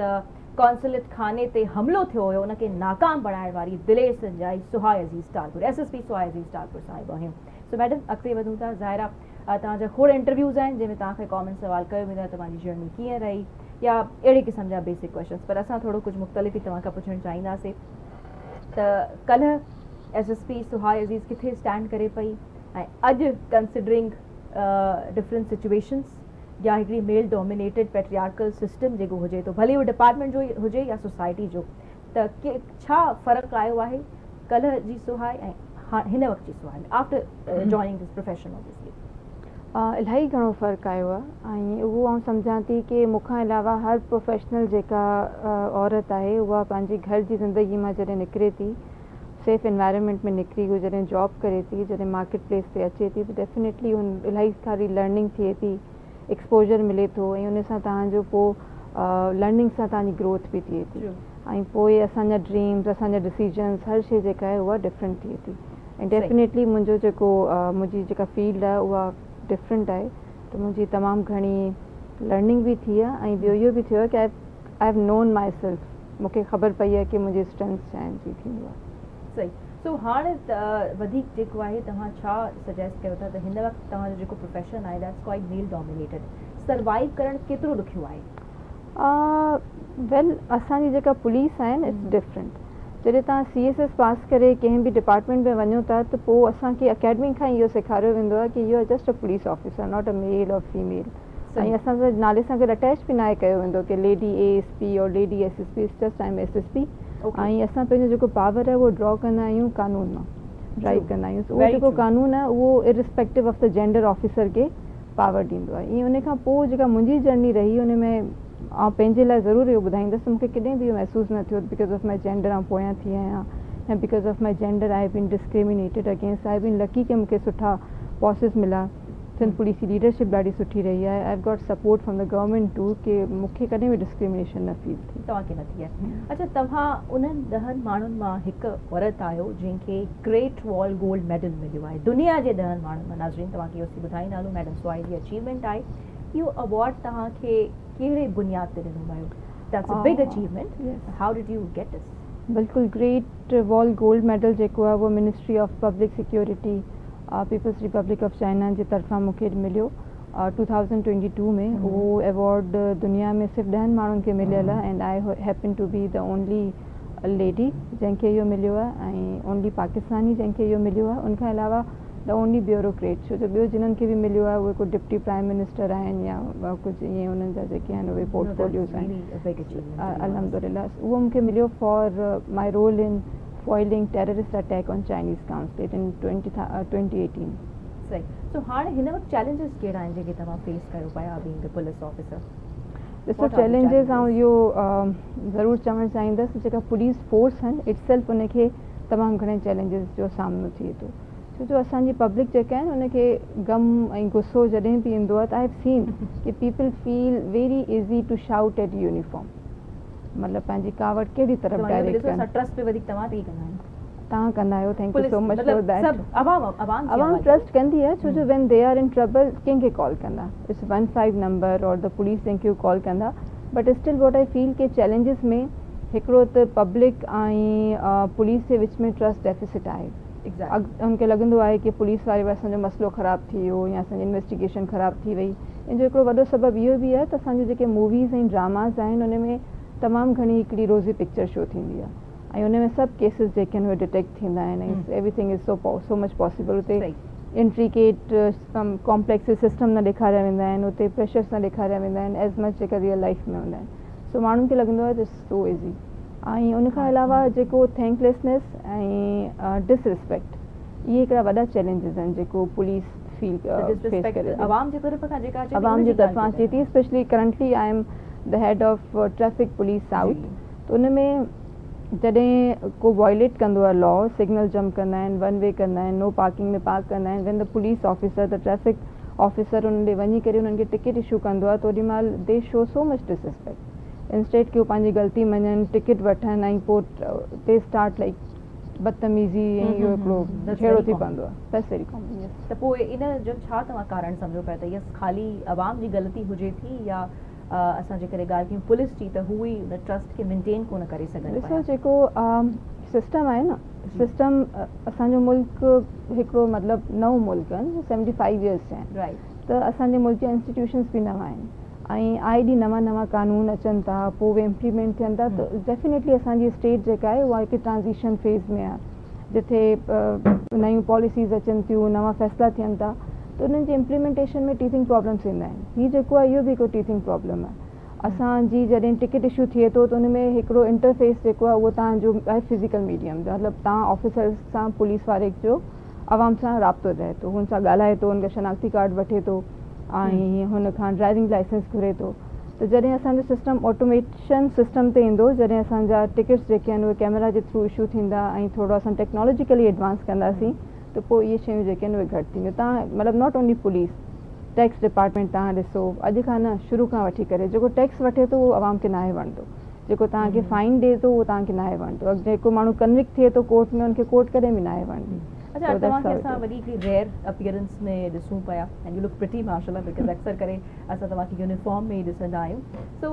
قونصليٽ خاني تي حملو ٿيو هيو ان کي ناڪام بڻائڻ واري دلير سنجائي Suhai Aziz Talpur S S P Suhai Aziz Talpur صاحب آهيون سو ميڊم اڳتي وڌون ٿا ظاهر آهي توهان جا کوڙ انٽرويوز آهن جنهن ۾ توهان کي ڪامن سوال ڪيو ويندو آهي توهان جي جرني ڪيئن رهي يا اهڙي قسم جا بيسڪ ڪويشنز پر اسان ٿورو ڪجهه مختلف ئي توهان کان پڇڻ چاهينداسين ته ڪلهه S S P Suhai Aziz ڪٿي اسٽينڊ ڪري پئي ۽ اڄ ڪنسيڊرنگ ڊفرنٽ سچويشنز يا هڪڙي ميل ڊومينيٽيڊ پيٽريارڪل سسٽم جيڪو هجي ٿو ڀلي اهو ڊپارٽمينٽ جو هجي يا سوسائٽي جو ته ڇا فرق آيو آهي ڪلهه جي سهائي ۽ هن وقت جي سهائي ۾ after joining this profession obviously. الاهي گهڻو فرق آيو آهي ۽ اهو آئون سمجهان ٿي ڪي مون کان علاوه هر پروفيشنل جيڪا عورت آهي اها پنهنجي گهر جي زندگي مان جڏهن نڪري ٿي سيف انوائرمينٽ ۾ نڪري هو جڏهن جاب ڪري ٿي جڏهن مارڪيٽ پليس تي اچي ٿي ته ڊيفينيٽلي هن الاهي ساري لرننگ ٿئي ٿي ايڪسپوجر ملي ٿو ۽ ان سان توهان جو پوء لرننگ سان توهان جي گروٿ به ٿئي ٿي ۽ پوء اسان جا ڊريمز اسان جا ڊسيزنس هر شي جيڪا آهي اها ڊفرنٽ ٿئي ٿي ۽ ڊيفينيٽلي منهنجو جيڪو منهنجي جيڪا فيلڊ آهي اها ڊفرنٽ آهي ته منهنجي تمام گهڻي لرننگ به ٿي آهي ۽ ٻيو اهو به ٿيو آهي ڪي I have known myself مون کي خبر پئي آهي ڪي منهنجي اسٽرينٿس ڇا آهن جي ٿيندو آهي. صحيح سو هاڻ وڌيڪ جيڪو آهي توهان ڇا سجيسٽ ڪيو ٿا ته هن وقت توهان جو جيڪو پروفيشن آهي that's quite male dominated survive ڪرڻ ڪيترو ڏکيو آهي؟ ويل اسان جي جيڪا پوليس آهي نه it's different جڏهن توهان سي ايس ايس پاس ڪري ڪنهن به ڊپارٽمينٽ ۾ وڃو ٿا ته پوء اسان کي اڪيڊمي کان ئي اهو سيکاريو ويندو آهي ڪي you are just a police officer not a male or female ۽ اسان سان نالي سان گڏ اٽيچ به ناهي ڪيو ويندو ڪي ليڊي اي ايس پي اور lady S S P it's just I am S S P ۽ اسان پنهنجو جيڪو پاور آهي اهو ڊرا ڪندا آهيون قانون مان ڊرائيو ڪندا آهيون اهو جيڪو قانون آهي اهو irrespective of the gender officer کي پاور ڏيندو آهي ائين ان کان پوء جيڪا منهنجي جرني رهي ان ۾ آئون پنهنجي لاء ضرور اهو ٻڌائيندس ته مونکي ڪڏهن به اهو محسوس نه ٿيو because of my gender آئون پويان ٿي آهيان يا because of my gender I been discriminated against I been lucky ڪي مونکي سٺا باسز ملا سنڌ پوليس جي ليڊرشپ ڏاڍي سٺي رهي آهي I got support from the government too ڪي مون کي ڪڏهن به ڊسڪرمنيشن نه فيل ٿي. توهان کي نه ٿي آهي. اڇا توهان انهن ڏهن ماڻهن مان هڪ عورت آهيو جنهن کي گريٽ وال گولڊ ميڊل مليو آهي دنيا جي ڏهن ماڻهن مان ناظرين توهان کي اهو اسين ٻڌائيندا هلون ميڊم سهائي جي اچيومينٽ آهي اهو ايوارڊ توهان کي ڪهڙي بنياد تي ڏنو ويو that's a big achievement how did you get this. بلڪل گريٽ وال گولڊ ميڊل جيڪو آهي اهو ministry of public security people's republic of China جي طرفان مون کي مليو ٽو ٿائوزنڊ ٽوئنٽي ٽو ۾ اهو ايوارڊ دنيا ۾ صرف ڏهن ماڻهن کي مليل آهي and I happen to be the only lady جنهن کي اهو مليو آهي ۽ اونلي پاڪستاني جنهن کي اهو مليو آهي ان کان علاوه the only bureaucrat ڇو جو ٻيو جنن کي به مليو آهي اهي ڪو ڊپٽي پرائم منسٽر آهن يا ڪجهه ائين انهن جا جيڪي آهن اهي پورٽ فوليوز آهن الحمدلله اهو مون کي مليو for my role in foiling terrorist attack on Chinese consulate in 2018. صحيح سو هاڻ هن وقت چئلينجز ڪهڙا آهن جيڪي توهان فيس ڪيو پيا بينگ ا پوليس آفيسر؟ ڏسو چئلينجز آئون اهو ضرور چوڻ چاهيندس جيڪا پوليس فورس آهن it self ان کي تمام گهڻي چئلينجز جو سامنو ٿئي ٿو ڇو جو اسان جي پبلڪ جيڪا آهن ان کي غم ۽ غصو جڏهن به ايندو آهي ته I have سين ڪي people feel very easy to shout at uniform مطلب پنهنجي ڪاوڙ ڪهڙي طرف ڊائريڪٽ ڪن. ٽرسٽ به وڌيڪ توهان تي ئي ڪندا آهن. توهان ڪندا آهيو thank you so much for that. سڀ عوام عوام عوام ٽرسٽ ڪندي آهي ڇو جو when they are in trouble ڪنهن کي ڪال ڪندا it's one five number اور the police جنهن کي هو ڪال ڪندا but still what I feel K challenges ۾ هڪڙو ته پبلڪ ۽ پوليس جي وچ ۾ ٽرسٽ ڊيفيسٽ آهي ان کي لڳندو آهي ڪي پوليس واري اسان جو مسئلو خراب ٿي ويو يا اسان جي انويسٽيگيشن خراب ٿي وئي ان جو هڪڙو وڏو سبب اهو به آهي ته اسان جون جيڪي موويز ۽ ڊراماز آهن ان ۾ تمام گهڻي هڪڙي روزي پڪچر شو ٿيندي آهي ۽ ان ۾ سڀ ڪيسز جيڪي آهن اهي ڊٽيڪٽ ٿيندا آهن ۽ everything is so so much possible اتي انٽريڪيٽ ڪامپليڪس سسٽم نه ڏيکاريا ويندا آهن اتي پريشرس نه ڏيکاريا ويندا آهن ايز مچ جيڪا ريئل لائف ۾ هوندا آهن سو ماڻهن کي لڳندو آهي ته it's سو ايزي ۽ ان کان علاوه جيڪو ٿينڪليسنيس ۽ ڊس ريسپيڪٽ اهي هڪڙا وڏا چئلينجز آهن جيڪو پوليس فيل فيس ڪري ٿي. عوام جي طرف کان جيڪا اچي ٿي عوام جي طرفان اچي ٿي specially currently I am the head of traffic police south ته ان ۾ جڏهن ڪو وائليٽ ڪندو آهي لا، سگنل جمپ ڪندا آهن، ون وي ڪندا آهن، نو پارڪنگ ۾ پارڪ ڪندا آهن، when the police officer the traffic officer انهن ڏي وڃي ڪري انهن کي ٽڪيٽ اشو ڪندو آهي ته اوڏي مهل they show so much disrespect instead ڪي هو پنهنجي غلطي مڃن ٽڪيٽ وٺن ۽ پوء the start like بدتميزي ۽ اهو هڪڙو جهيڙو ٿي پوندو آهي that's very common yes. ته پوء ان جو ڇا توهان ڪارڻ سمجهو پيا ته يس خالي عوام جي غلطي هجي ٿي يا اسان جيڪڏهن ڳالهه ڪيون پوليس جي ته هو ئي ان ٽرسٽ کي مينٽين ڪونه ڪري سگهن ڏسو پيا. جيڪو سسٽم آهي نه سسٽم اسان جو ملڪ هڪڙو مطلب نئون ملڪ آهي نه 75 ايئرس ٿيا آهن رائٽ ته اسان جي ملڪ جا انسٽيٽيوشنس به نوان آهن ۽ آئي ڏينهن نوان نوان قانون اچن ٿا پوء اهي امپليمينٽ ٿين ٿا ته ڊيفينيٽلي اسان جي اسٽيٽ جيڪا آهي اها هڪ ٽرانزيشن فيز ۾ آهي جتي نيون پاليسيز اچن ٿيون نوان فيصلا ٿين ٿا ته انهن جي امپليمينٽيشن ۾ ٽيٿنگ پرابلمس ايندا آهن هي جيڪو آهي اهو به هڪڙو ٽيٿنگ پرابلم آهي اسان جي جڏهن ٽڪيٽ اشو ٿئي ٿو ته ان ۾ هڪڙو انٽرفيس جيڪو آهي اهو توهان جو آهي فزيڪل ميڊيم مطلب توهان آفيسر سان پوليس واري جو عوام سان رابطو رهي ٿو هن سان ڳالهائي ٿو هن کان شناختي ڪارڊ وٺي ٿو ۽ هن کان ڊرائيونگ لائسنس گهري ٿو ته جڏهن اسان جو سسٽم آٽوميشن سسٽم تي ايندو جڏهن اسان جا ٽڪيٽس جيڪي آهن اهي ڪيمرا جي ٿرو اشو ٿيندا ۽ ٿورو اسان ٽيڪنالاجيڪلي ايڊوانس ڪنداسين ته پوء اهي شيون جيڪي آهن اهي گهٽ ٿينديون تان مطلب not only police tax department تان ڏسو اڄ کان نه شروع کان وٺي ڪري جيڪو ٽيڪس وٺي ٿو اهو عوام کي ناهي وڻندو جيڪو توهان کي فائن ڏي ٿو اهو توهان کي ناهي وڻندو جيڪو ماڻهو ڪنوڪٽ ٿئي ٿو ڪورٽ ۾ ان کي ڪورٽ ڪڏهن به ناهي وڻندي. اڇا توهان کي اسان وڏي هڪڙي ريئر اپيئرنس ۾ ڏسون پيا ۽ يو لڪ پرٽي ماشاء الله because اڪثر ڪري اسان توهان کي يونيفارم ۾ ئي ڏسندا آهيون سو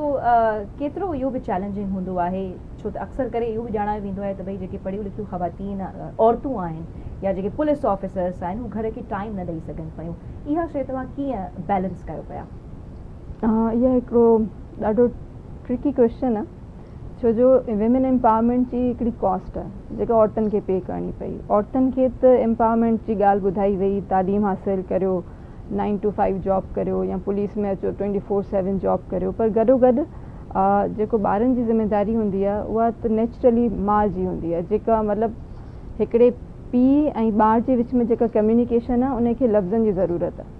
ڪيترو اهو به چئلينجنگ هوندو آهي ڇو ته اڪثر ڪري اهو به ڄاڻايو ويندو آهي ته ڀئي جيڪي پڙهيون لکيون خواتين عورتون آهن يا جيڪي پوليس آفيسرس آهن هو گهر کي ٽائيم نه ڏئي سگهن پيون اها شيء توهان ڪيئن بيلنس ڪيو پيا؟ اها هڪڙو ڏاڍو ٽرڪي ڪويشچن آهي ڇو جو ويمن امپاورمينٽ جي هڪڙي ڪاسٽ آهي جيڪا عورتن کي پي ڪرڻي پئي عورتن کي ته امپاورمينٽ جي ڳالهه ٻڌائي وئي تعليم حاصل ڪريو نائن ٽو فائيو جاب ڪريو يا پوليس ۾ اچو ٽوئنٽي فور سيون جاب ڪريو پر گڏو گڏ جيڪو ٻارن جي ذميداري هوندي آهي اها ته نيچرلي ماء جي هوندي آهي جيڪا مطلب هڪڙي پيء ۽ ٻار جي وچ ۾ جيڪا ڪميونيڪيشن آهي ان کي لفظن جي ضرورت آهي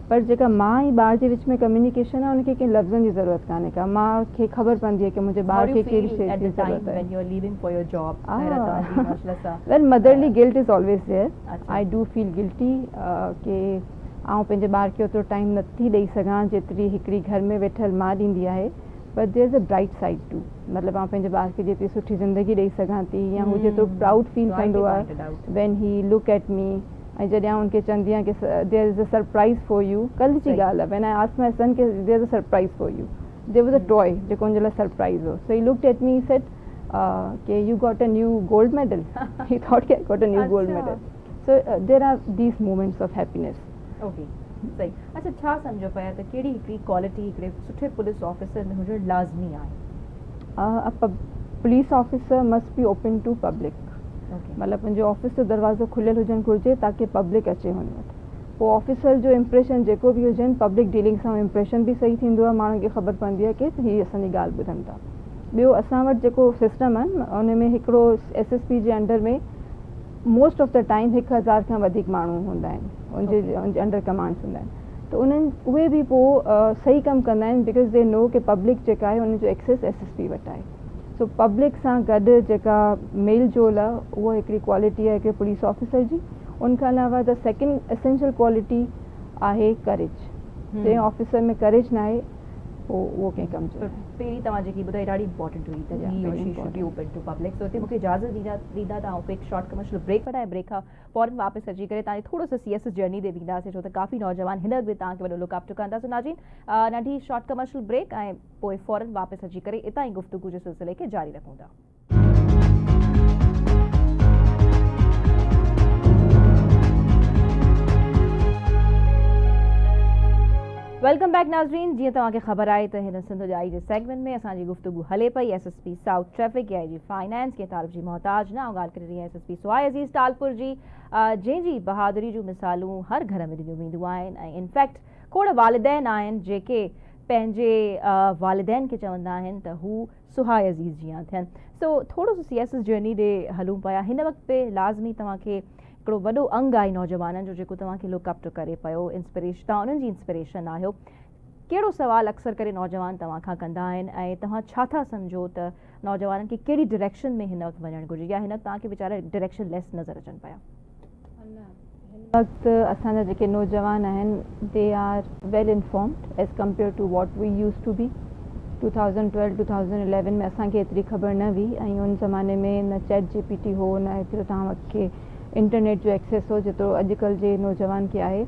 پر جيڪا ماء ۽ ٻار جي وچ ۾ ڪميونيڪيشن آهي ان کي ڪنهن لفظن جي ضرورت ڪانهي ڪا ماء کي خبر پوندي آهي ڪي منهنجي ٻار کي ڪهڙي شيء جي ضرورت آهي well motherly guilt is always there I do feel guilty ڪي آئون پنهنجي ٻار کي اوترو ٽائيم نٿي ڏئي سگهان جيتري هڪڙي گهر ۾ ويٺل ماء ڏيندي آهي پر there is a bright side too مطلب آئون پنهنجي ٻار کي جيتري سٺي زندگي ڏئي سگهان ٿي يا هو جيترو پرائوڊ فيل ڪندو آهي when he look at me ۽ جڏهن آئون ان کي چوندي آهيان ڪي there is a surprise for you ڪلهه جي ڳالهه آهي when I ask my son K there is a surprise for you there was a toy جيڪو ان جي لاء سرپرائز هو so he looked at me said K you got a new gold medal he thought K I got a new gold medal so there are these moments of happiness. Okay صحيح اڇا ڇا سمجهو پيا ته ڪهڙي هڪڙي quality هڪڙي سٺي پوليس آفيسر ۾ هجڻ لازمي آهي؟ A police officer must be open to public مطلب پنهنجو آفيس جو دروازو کليل هجڻ گهرجي تاڪي پبلڪ اچي هن وٽ پوء آفيسر جو امپريشن جيڪو به هجن پبلڪ ڊيلنگ سان امپريشن به صحيح ٿيندو آهي ماڻهن کي خبر پوندي آهي ڪي هي اسان جي ڳالهه ٻڌن ٿا ٻيو اسان وٽ جيڪو سسٽم آهي ان ۾ هڪڙو ايس ايس پي جي under ۾ most of the time هڪ هزار کان وڌيڪ ماڻهو هوندا آهن ان جي ان جي انڊر ڪمانڊس هوندا آهن ته انهن اهي به پوء صحيح ڪم ڪندا آهن because the نو ڪي پبلڪ جيڪا آهي ان جو ايڪسيس ايس ايس پي وٽ آهي سو پبلڪ سان گڏ جيڪا ميل جول آهي اهو هڪڙي ڪوالٽي آهي هڪڙي پوليس آفيسر جي ان کان علاوه the second essential quality آهي ڪريج جنهن آفيسر ۾ ڪريج نه آهي پوء اهو ڪنهن ڪم جو ناهي. پهرين توهان جيڪي ٻڌائي ڏاڍي امپورٽنٽ هئي ته he or she should be open to public so هتي مونکي اجازت ڏيندا ته آئون ڪوئڪ شارٽ ڪمرشل بريڪ وٺان ۽ بريڪ کان فورن واپس اچي ڪري توهان جي ٿورو سو سي ايس ايس جرني تي وينداسين ڇو ته ڪافي نوجوان هن وقت به توهان کي وڏو لڪ اپ ٽو ڪن ٿا سو ناظرين ننڍي شارٽ ڪمرشل بريڪ ۽ پوء فورن واپس اچي ڪري اتان ئي گفتگو جي سلسلي کي جاري رکون ٿا. Welcome back ناظرين جيئن توهان کي خبر آهي ته هن سنڌ ڄائي جي سيگمينٽ ۾ اسان جي گفتگو هلي پئي S S P south traffic A I G finance ڪنهن تعارف جي محتاج نه آئون ڳالهه ڪري رهي آهيان ايس ايس پي سهائي عزيز ٽالپور جي جنهن جي بهادري جون مثالون هر گهر ۾ ڏنيون وينديون آهن ۽ انفيڪٽ کوڙ والدين آهن جيڪي پنهنجي والدين کي چوندا آهن ته هو سهائي عزيز جيان ٿين سو ٿورو سو سي ايس ايس جرني ڏي هلون پيا هن وقت به لازمي توهان کي هڪڙو وڏو انگ آهي نوجوانن جو جيڪو توهان کي لڪ اپ ٽو ڪري پيو انسپريشن توهان انهن جي انسپريشن آهيو ڪهڙو سوال اڪثر ڪري نوجوان توهان کان ڪندا آهن ۽ توهان ڇا ٿا سمجهو ته نوجوانن کي ڪهڙي ڊائريڪشن ۾ هن وقت وڃڻ گهرجي يا هن وقت توهان کي ويچارا ڊائريڪشن ليس نظر اچن پيا؟ هن وقت اسان جا جيڪي نوجوان آهن they are well informed as compare to what we use to be. 2012 2011 ۾ اسان کي ايتري خبر نه هئي ۽ ان زماني ۾ نه چيٽ جي پي ٽي هو نه ايترو توهان کي انٽرنيٽ جو ايڪسيس هو جيترو اڄڪلهه جي نوجوان کي آهي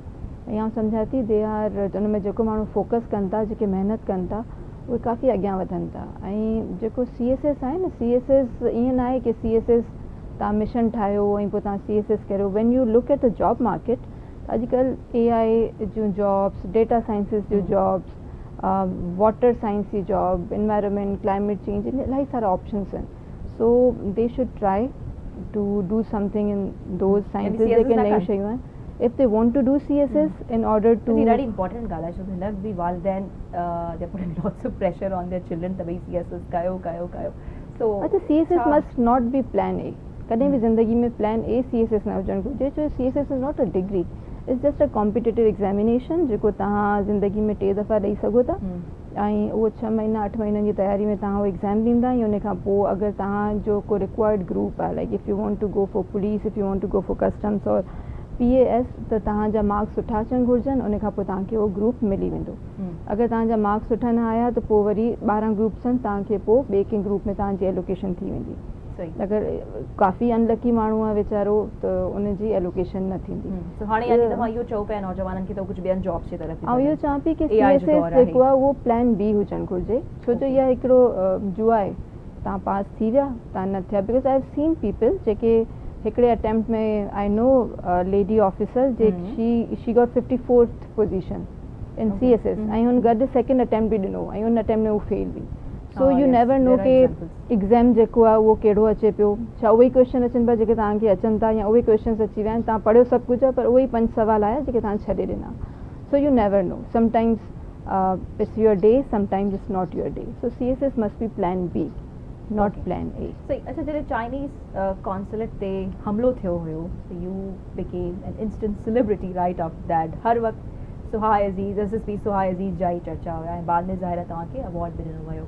۽ آئون سمجهان ٿي they are ان ۾ جيڪو ماڻهو فوڪس ڪن ٿا جيڪي محنت ڪن ٿا اهي ڪافي اڳيان وڌن ٿا ۽ جيڪو سي ايس ايس آهي نه سي ايس ايس ائين نه آهي ڪي سي ايس ايس تان مشن ٺاهيو ۽ پوء تان سي ايس ايس ڪريو when you look at the job market ته اڄڪلهه اي آء جون جابس ڊيٽا سائنسز جون جابس واٽر سائنس جي جاب انوائرمينٽ ڪلائميٽ چينج الاهي سارا آپشنس آهن so they should try to do something in those sciences جيڪي نيون شيون آهن if they want to do C S S in order to جي ڏاڍي امپورٽنٽ ڳالهه آهي ڇو ته هن وقت به والدين they are putting lots of pressure on their children ته ڀئي سي ايس ايس ڪيو ڪيو ڪيو سو اچها C S S must not be plan A ڪڏهن به زندگي ۾ پلان اي سي ايس ايس نه هجڻ گهرجي ڇو C S S is not a degree it's just a competitive examination جيڪو توهان زندگي ۾ ٽي دفعا ڏئي سگهو ٿا ۽ اهو ڇهه مهينا اٺ مهينن جي تياري ۾ توهان اهو ايگزام ڏيندا ۽ ان کان پوء اگر توهان جو ڪو رڪوائرڊ گروپ آهي like if you want to go for police if you want to go for customs اور پي اي ايس ته توهان جا مارڪس سٺا اچڻ گهرجن ان کان پوء توهان کي اهو گروپ ملي ويندو اگر توهان جا مارڪس سٺا نه آيا ته پوء وري 12 گروپس آهن توهان کي پوء ٻئي ڪنهن گروپ ۾ توهان جي ايلوڪيشن ٿي ويندي اگر ڪافي ان لڪي ماڻهو آهي ويچارو ته ان جي ايلوڪيشن نه ٿيندي. سو هاڻي يعني توهان اهو چئو پيا نوجوانن کي ته هو ڪجهه ٻين جابس جي طرف به آئون اهو چوان پئي ڪي سي ايس ايس جيڪو آهي اهو پلان بي هجڻ گهرجي ڇو جو اها هڪڙو جوا آهي توهان پاس ٿي ويا توهان نه ٿيا because I have seen people جيڪي هڪڙي attempt ۾ I know lady officer جي she she got 54th position in C S S ۽ هن گڏ سيڪنڊ اٽيمپٽ به ڏنو ۽ ان اٽيمپٽ ۾ هو فيل هئي سو you never نو ڪي ايگزام جيڪو آهي اهو ڪهڙو اچي پيو ڇا اهي ئي ڪوئسچن اچن پيا جيڪي توهان کي اچن ٿا يا اهي ڪوئسچنس اچي ويا آهن توهان پڙهيو سڀ ڪجهه آهي پر اهي ئي پنج سوال آيا جيڪي توهان ڇڏي ڏنا so you never know sometimes it's your day sometimes it's not your day so C S S must be plan B not plan A. صحيح اڇا جڏهن چائنيز قونصليٽ تي حملو ٿيو هيو ته you became an instant celebrity right after that هر وقت Suha Aziz S S P Suha Aziz جا ئي چرچا هيا ۽ بعد ۾ ظاهر آهي توهان کي ايوارڊ به ڏنو ويو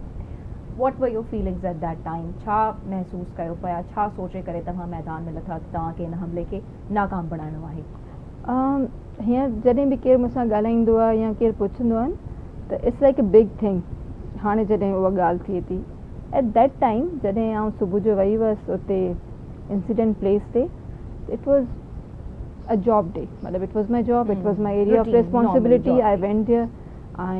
what were your feelings at that time ڇا محسوس ڪيو پيا ڇا سوچي ڪري توهان ميدان ۾ لٿا ته توهان کي هن حملي کي ناڪام بڻائڻو آهي؟ هينئر جڏهن به ڪير مون سان ڳالهائيندو آهي يا ڪير پڇندو آهي ته it's like a big thing هاڻي جڏهن اها ڳالهه ٿئي ٿي ايٽ that time جڏهن آئون صبح جو وئي هئس اتي انسيڊنٽ پليس تي it was a job day مطلب it was my job it was my area of responsibility I went there ۽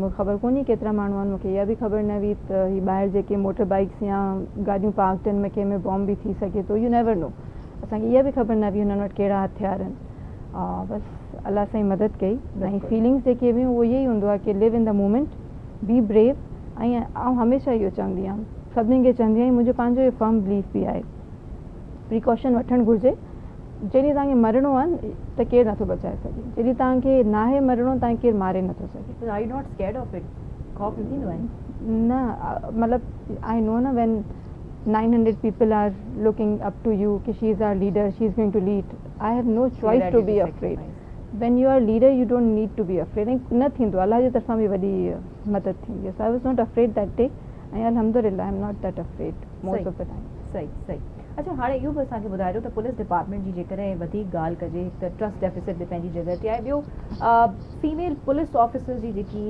مون کي خبر ڪونهي ڪيترا ماڻهو آهن مون کي اها به خبر نه هئي ته هي ٻاهر جيڪي موٽر بائيڪس يا گاڏيون پارڪ آهن ۾ ڪنهن ۾ بام به ٿي سگهي ٿو يو نيور نو اسان کي اها به خبر نه هئي هنن وٽ ڪهڙا هٿيار آهن بس الله سائين مدد ڪئي ۽ فيلنگس جيڪي هيون اهو اهو ئي هوندو آهي ڪي live in the moment be brave ۽ آئون هميشه اهو چوندي آهيان سڀني کي چوندي آهيان منهنجو پنهنجو اهو فرم بليف به آهي پريڪاشن وٺڻ گهرجي جيڏي توهان کي مرڻو آهي ته ڪير نٿو بچائي سگهي جيڏي توهان کي ناهي مرڻو توهان کي ڪير ماري نٿو سگهي. Are you not scared of it? خوف نه ٿيندو آهي؟ نه مطلب I نو نه when 900 people are looking up to you K she is our leader she is going to lead I have no choice to be afraid when you are leader you don't need to be afraid ۽ نه ٿيندو الله جي طرفان به وڏي مدد ٿيندي آهي so I was not afraid that day ۽ الحمدلله I am not that afraid most of the time. صحيح صحيح اڇا هاڻي اهو به اسان کي ٻڌائجو ته پوليس ڊپارٽمينٽ جي جيڪڏهن وڌيڪ ڳالهه ڪجي هڪ ته ٽرسٽ ڊيفيسٽ به پنهنجي جڳهه تي آهي ٻيو فيميل پوليس آفيسرز جي جيڪي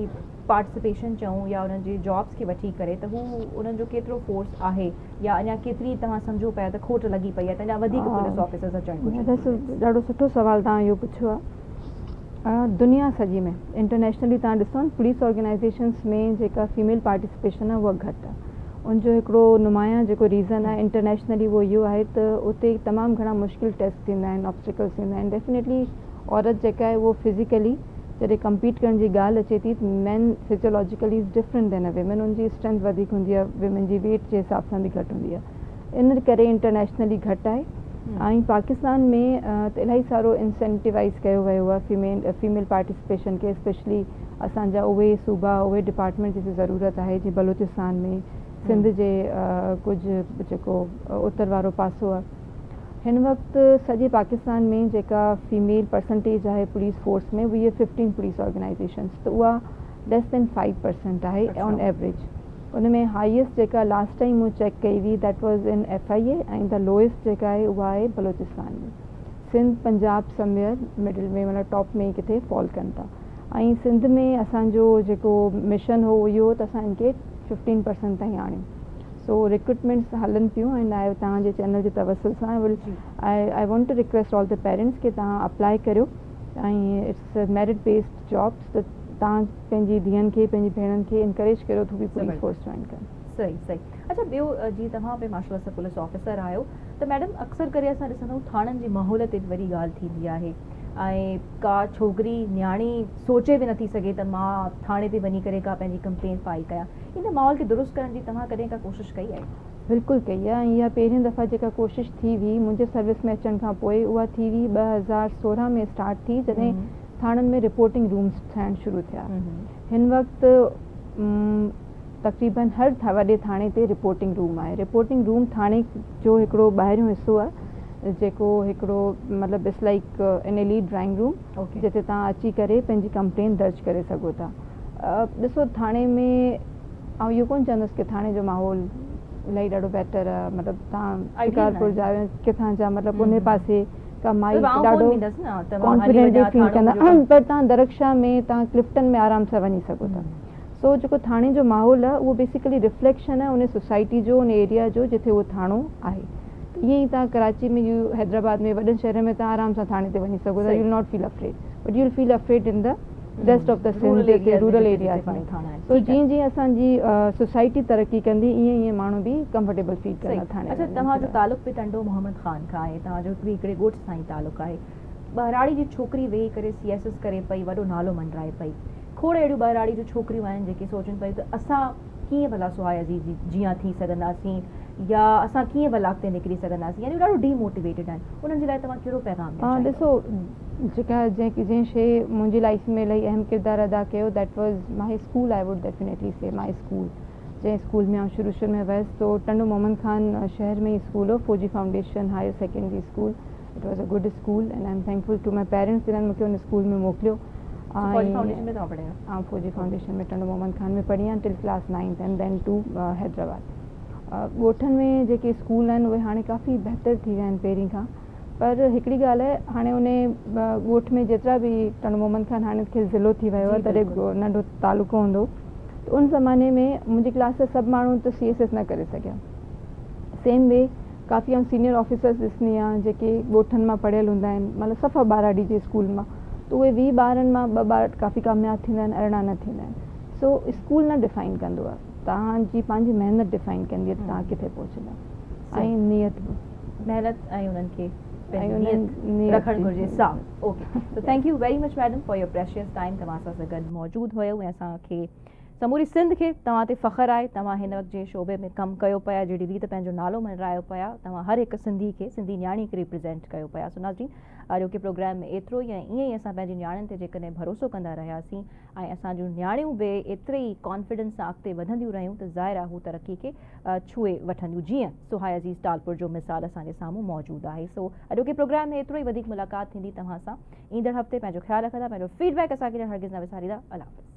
پارٽيسپيشن چئون يا انهن جي جابس کي وٺي ڪري ته هو انهن جو ڪيترو فورس آهي يا اڃا ڪيتري توهان سمجهو پيا ته کوٽ لڳي پئي آهي ته اڃا وڌيڪ پوليس آفيسرز اچڻ گهرجن. ڏاڍو سٺو سوال توهان اهو پڇيو آهي دنيا سڄي ۾ انٽرنيشنلي توهان ڏسو نه پوليس آرگنائيزيشنس ۾ جيڪا فيميل پارٽيسپيشن آهي اها گهٽ آهي ان جو هڪڙو نمايان جيڪو ريزن آهي انٽرنيشنلي اهو اهو آهي ته اتي تمام گهڻا مشڪل ٽيسٽ ٿيندا آهن آبسٽيڪلس ٿيندا آهن ڊيفينيٽلي عورت جيڪا آهي اهو فزيڪلي جڏهن ڪمپيٽ ڪرڻ جي ڳالهه اچي ٿي ته men physiologically is different than a women ان جي اسٽرينٿ وڌيڪ هوندي آهي ويمن جي ويٽ جي حساب سان به گهٽ هوندي آهي ان ڪري انٽرنيشنلي گهٽ آهي ۽ پاڪستان ۾ ته الاهي سارو انسينٽيوائز ڪيو ويو آهي فيميل فيميل پارٽيسپيشن کي اسپيشلي اسان جا اهي صوبا اهي ڊپارٽمينٽ جتي ضرورت آهي جيئن بلوچستان ۾ سنڌ جي ڪجهه جيڪو اتر وارو پاسو آهي هن وقت سڄي پاڪستان ۾ جيڪا فيميل پرسنٽيج آهي پوليس فورس ۾ اهي 15 پوليس آرگنائيزيشنس ته اها ليس دين 5% آهي آن ايوريج. ان ۾ هائيسٽ جيڪا لاسٽ ٽائيم مون چيڪ ڪئي هئي that was in F I A ۽ the lowest جيڪا آهي اها آهي بلوچستان ۾. سنڌ پنجاب سمويئر مڊل ۾ مطلب ٽاپ ۾ ئي ڪٿي فال ڪن ٿا ۽ سنڌ ۾ اسان جو جيڪو مشن هو اهو هو ته اسان ان کي 15% تائين آڻيون. سو ريڪروٽمينٽس هلن پيون ۽ آء توهان جي چينل جي توسل سان I will I want to request all the parents ڪي توهان اپلائي ڪريو ۽ it's merit based jobs ته توهان پنهنجي ڌيئن کي پنهنجي ڀيڻن کي انڪريج ڪريو ته هو به پوليس فورس جوائن ڪن. صحيح صحيح اڇا ٻيو جي توهان به ماشاء الله سان پوليس آفيسر آهيو ته ميڊم اڪثر ڪري اسان ڏسندا آهيون ٿاڻن جي ماحول تي به وري ڳالهه ٿيندي آهي ۽ ڪا ڇوڪري نياڻي سوچي به نٿي سگهي ته مان ٿاڻي تي وڃي ڪري ڪا پنهنجي ڪمپلين فائل ڪيان. ان ماحول کي درست ڪرڻ جي توهان ڪڏهن ڪا ڪوشش ڪئي آهي؟ بلڪل ڪئي آهي ۽ اها پهرين دفعا جيڪا ڪوشش ٿي هئي منهنجي سروس ۾ اچڻ کان پوء اها ٿي هئي 2016 ۾ اسٽارٽ ٿي جڏهن ٿاڻن ۾ رپورٽنگ رومز ٺهڻ شروع ٿيا. هن وقت تقريبن هر وڏي ٿاڻي تي رپورٽنگ روم آهي. رپورٽنگ روم ٿاڻي جو هڪڙو ٻاهريون حصو آهي جيڪو هڪڙو مطلب it's like an elite drawing room جتي توهان اچي ڪري پنهنجي ڪمپلين درج ڪري سگهو ٿا. ڏسو ٿاڻي ۾ آئون اهو ڪونه چوندس ڪي ٿاڻي جو ماحول الاهي ڏاڍو بهتر آهي مطلب توهان شڪارپور جا آهيو ڪٿان جا مطلب ان پاسي ڪا مائي ڏاڍو ڪانفيڊنٽلي فيل ڪندا پر توهان درخشا ۾ توهان ڪلفٽن ۾ آرام سان وڃي سگهو ٿا. سو جيڪو ٿاڻي جو ماحول آهي اهو بيسيڪلي رفليڪشن آهي ان سوسائٽي جو ان ايريا جو جتي اهو ٿاڻو آهي ته ائين ئي توهان ڪراچي ۾ يو حيدرآباد ۾ وڏن شهرن ۾ توهان آرام سان ٿاڻي تي وڃي سگهو ٿا you will not feel afraid but you will feel afraid in the rest of the Sindh جتي رورل ايرياز ۾ سو جيئن جيئن اسان جي سوسائٽي ترقي ڪندي ايئن ايئن ماڻهو به ڪمفرٽيبل فيل ڪندا ٿاڻي اڇا توهان جو تعلق به ٽنڊو محمد خان کان آهي توهان جو به هڪڙي ڳوٺ سان ئي تعلق آهي ٻهراڙي جي ڇوڪري ويهي ڪري سي ايس ايس ڪري پئي وڏو نالو منڊرائي پئي کوڙ اهڙيون ٻهراڙي جون ڇوڪريون آهن جيڪي سوچن پيون ته اسان ڪيئن ڀلا سهائي عزيز جي جيان ٿي سگهنداسين يا اسان ڪيئن ڀلا اڳتي نڪري سگهنداسين يعني هو ڏاڍو ڊي موٽيويٽيڊ آهن انهن جي لاء توهان ڪهڙو پيغام ڏيڻ چاهيندؤ؟ ڏسو جيڪا جنهن شيء منهنجي لائيف ۾ الاهي اهم ڪردار ادا ڪيو that was my school I would definitely say my school جنهن اسڪول ۾ آئون شروع شروع ۾ ويس سو ٽنڊو محمد خان شهر ۾ ئي اسڪول هو Fauji foundation higher secondary school it was a good school and I am thankful to my parents جنهن مونکي ان اسڪول ۾ موڪليو. فوجي فائونڊيشن ۾ توهان پڙهيا آهيو؟ آئون فوجي فائونڊيشن ۾ ٽنڊو محمد خان ۾ پڙهي آهيان till class ninth and then to Hyderabad. ڳوٺن ۾ جيڪي اسڪول آهن اهي هاڻي ڪافي بهتر ٿي ويا آهن پهرين کان پر هڪڙي ڳالهه آهي هاڻي ان ڳوٺ ۾ جيترا به ٽنڊو محمد خان هاڻي کي ضلعو ٿي ويو آهي تڏهن ننڍو تعلقو هوندو ته ان زماني ۾ منهنجي ڪلاس جا سڀ ماڻهو ته سي ايس ايس نه ڪري سگهيا سيم وي ڪافي آئون سينئر آفيسرس ڏسندي آهيان جيڪي ڳوٺن مان پڙهيل هوندا آهن مطلب صفا ٻهراڙي جي اسڪول مان ته اهي 20 ٻارن مان ٻه ٻار ڪافي ڪامياب ٿيندا آهن 18 نه ٿيندا آهن سو اسڪول نه ڊفائن ڪندو آهي توهان جي پنهنجي محنت ڊفائن ڪندي آهي ته توهان ڪٿي پهچندا ۽ نيت به محنت ۽ انهن کي پنهنجي نيت رکڻ گهرجي صاف okay so thank you very much madam for your precious time توهان اسان سان گڏ موجود هيو ۽ اسان کي سموري سنڌ کي توهان تي فخر آهي توهان هن وقت جنهن شعبي ۾ ڪم ڪيو پيا جهڙي ريت پنهنجو نالو مڃرايو پيا توهان هر هڪ سنڌي کي سنڌي نياڻي کي ريپريزينٽ ڪيو پيا سو ناظرين اڄوڪي پروگرام ۾ ايترو ئي ۽ ائين ئي اسان پنهنجي نياڻين تي جيڪڏهن ڀروسو ڪندا رهياسين ۽ اسان جون نياڻيون به ايتري ئي ڪانفيڊنس سان اڳتي وڌنديون رهيون ته ظاهر آهي هو ترقي کي ڇهي وٺنديون جيئن سهائي عزيز ٽالپر جو مثال اسان جي سامهون موجود آهي سو اڄوڪي پروگرام ۾ ايترو ئي وڌيڪ ملاقات ٿيندي توهان سان ايندڙ هفتي پنهنجو خيال رکندا پنهنجو فيڊ بيڪ اسان کي ڏيڻ هرگز نه وساريندا الله حافظ.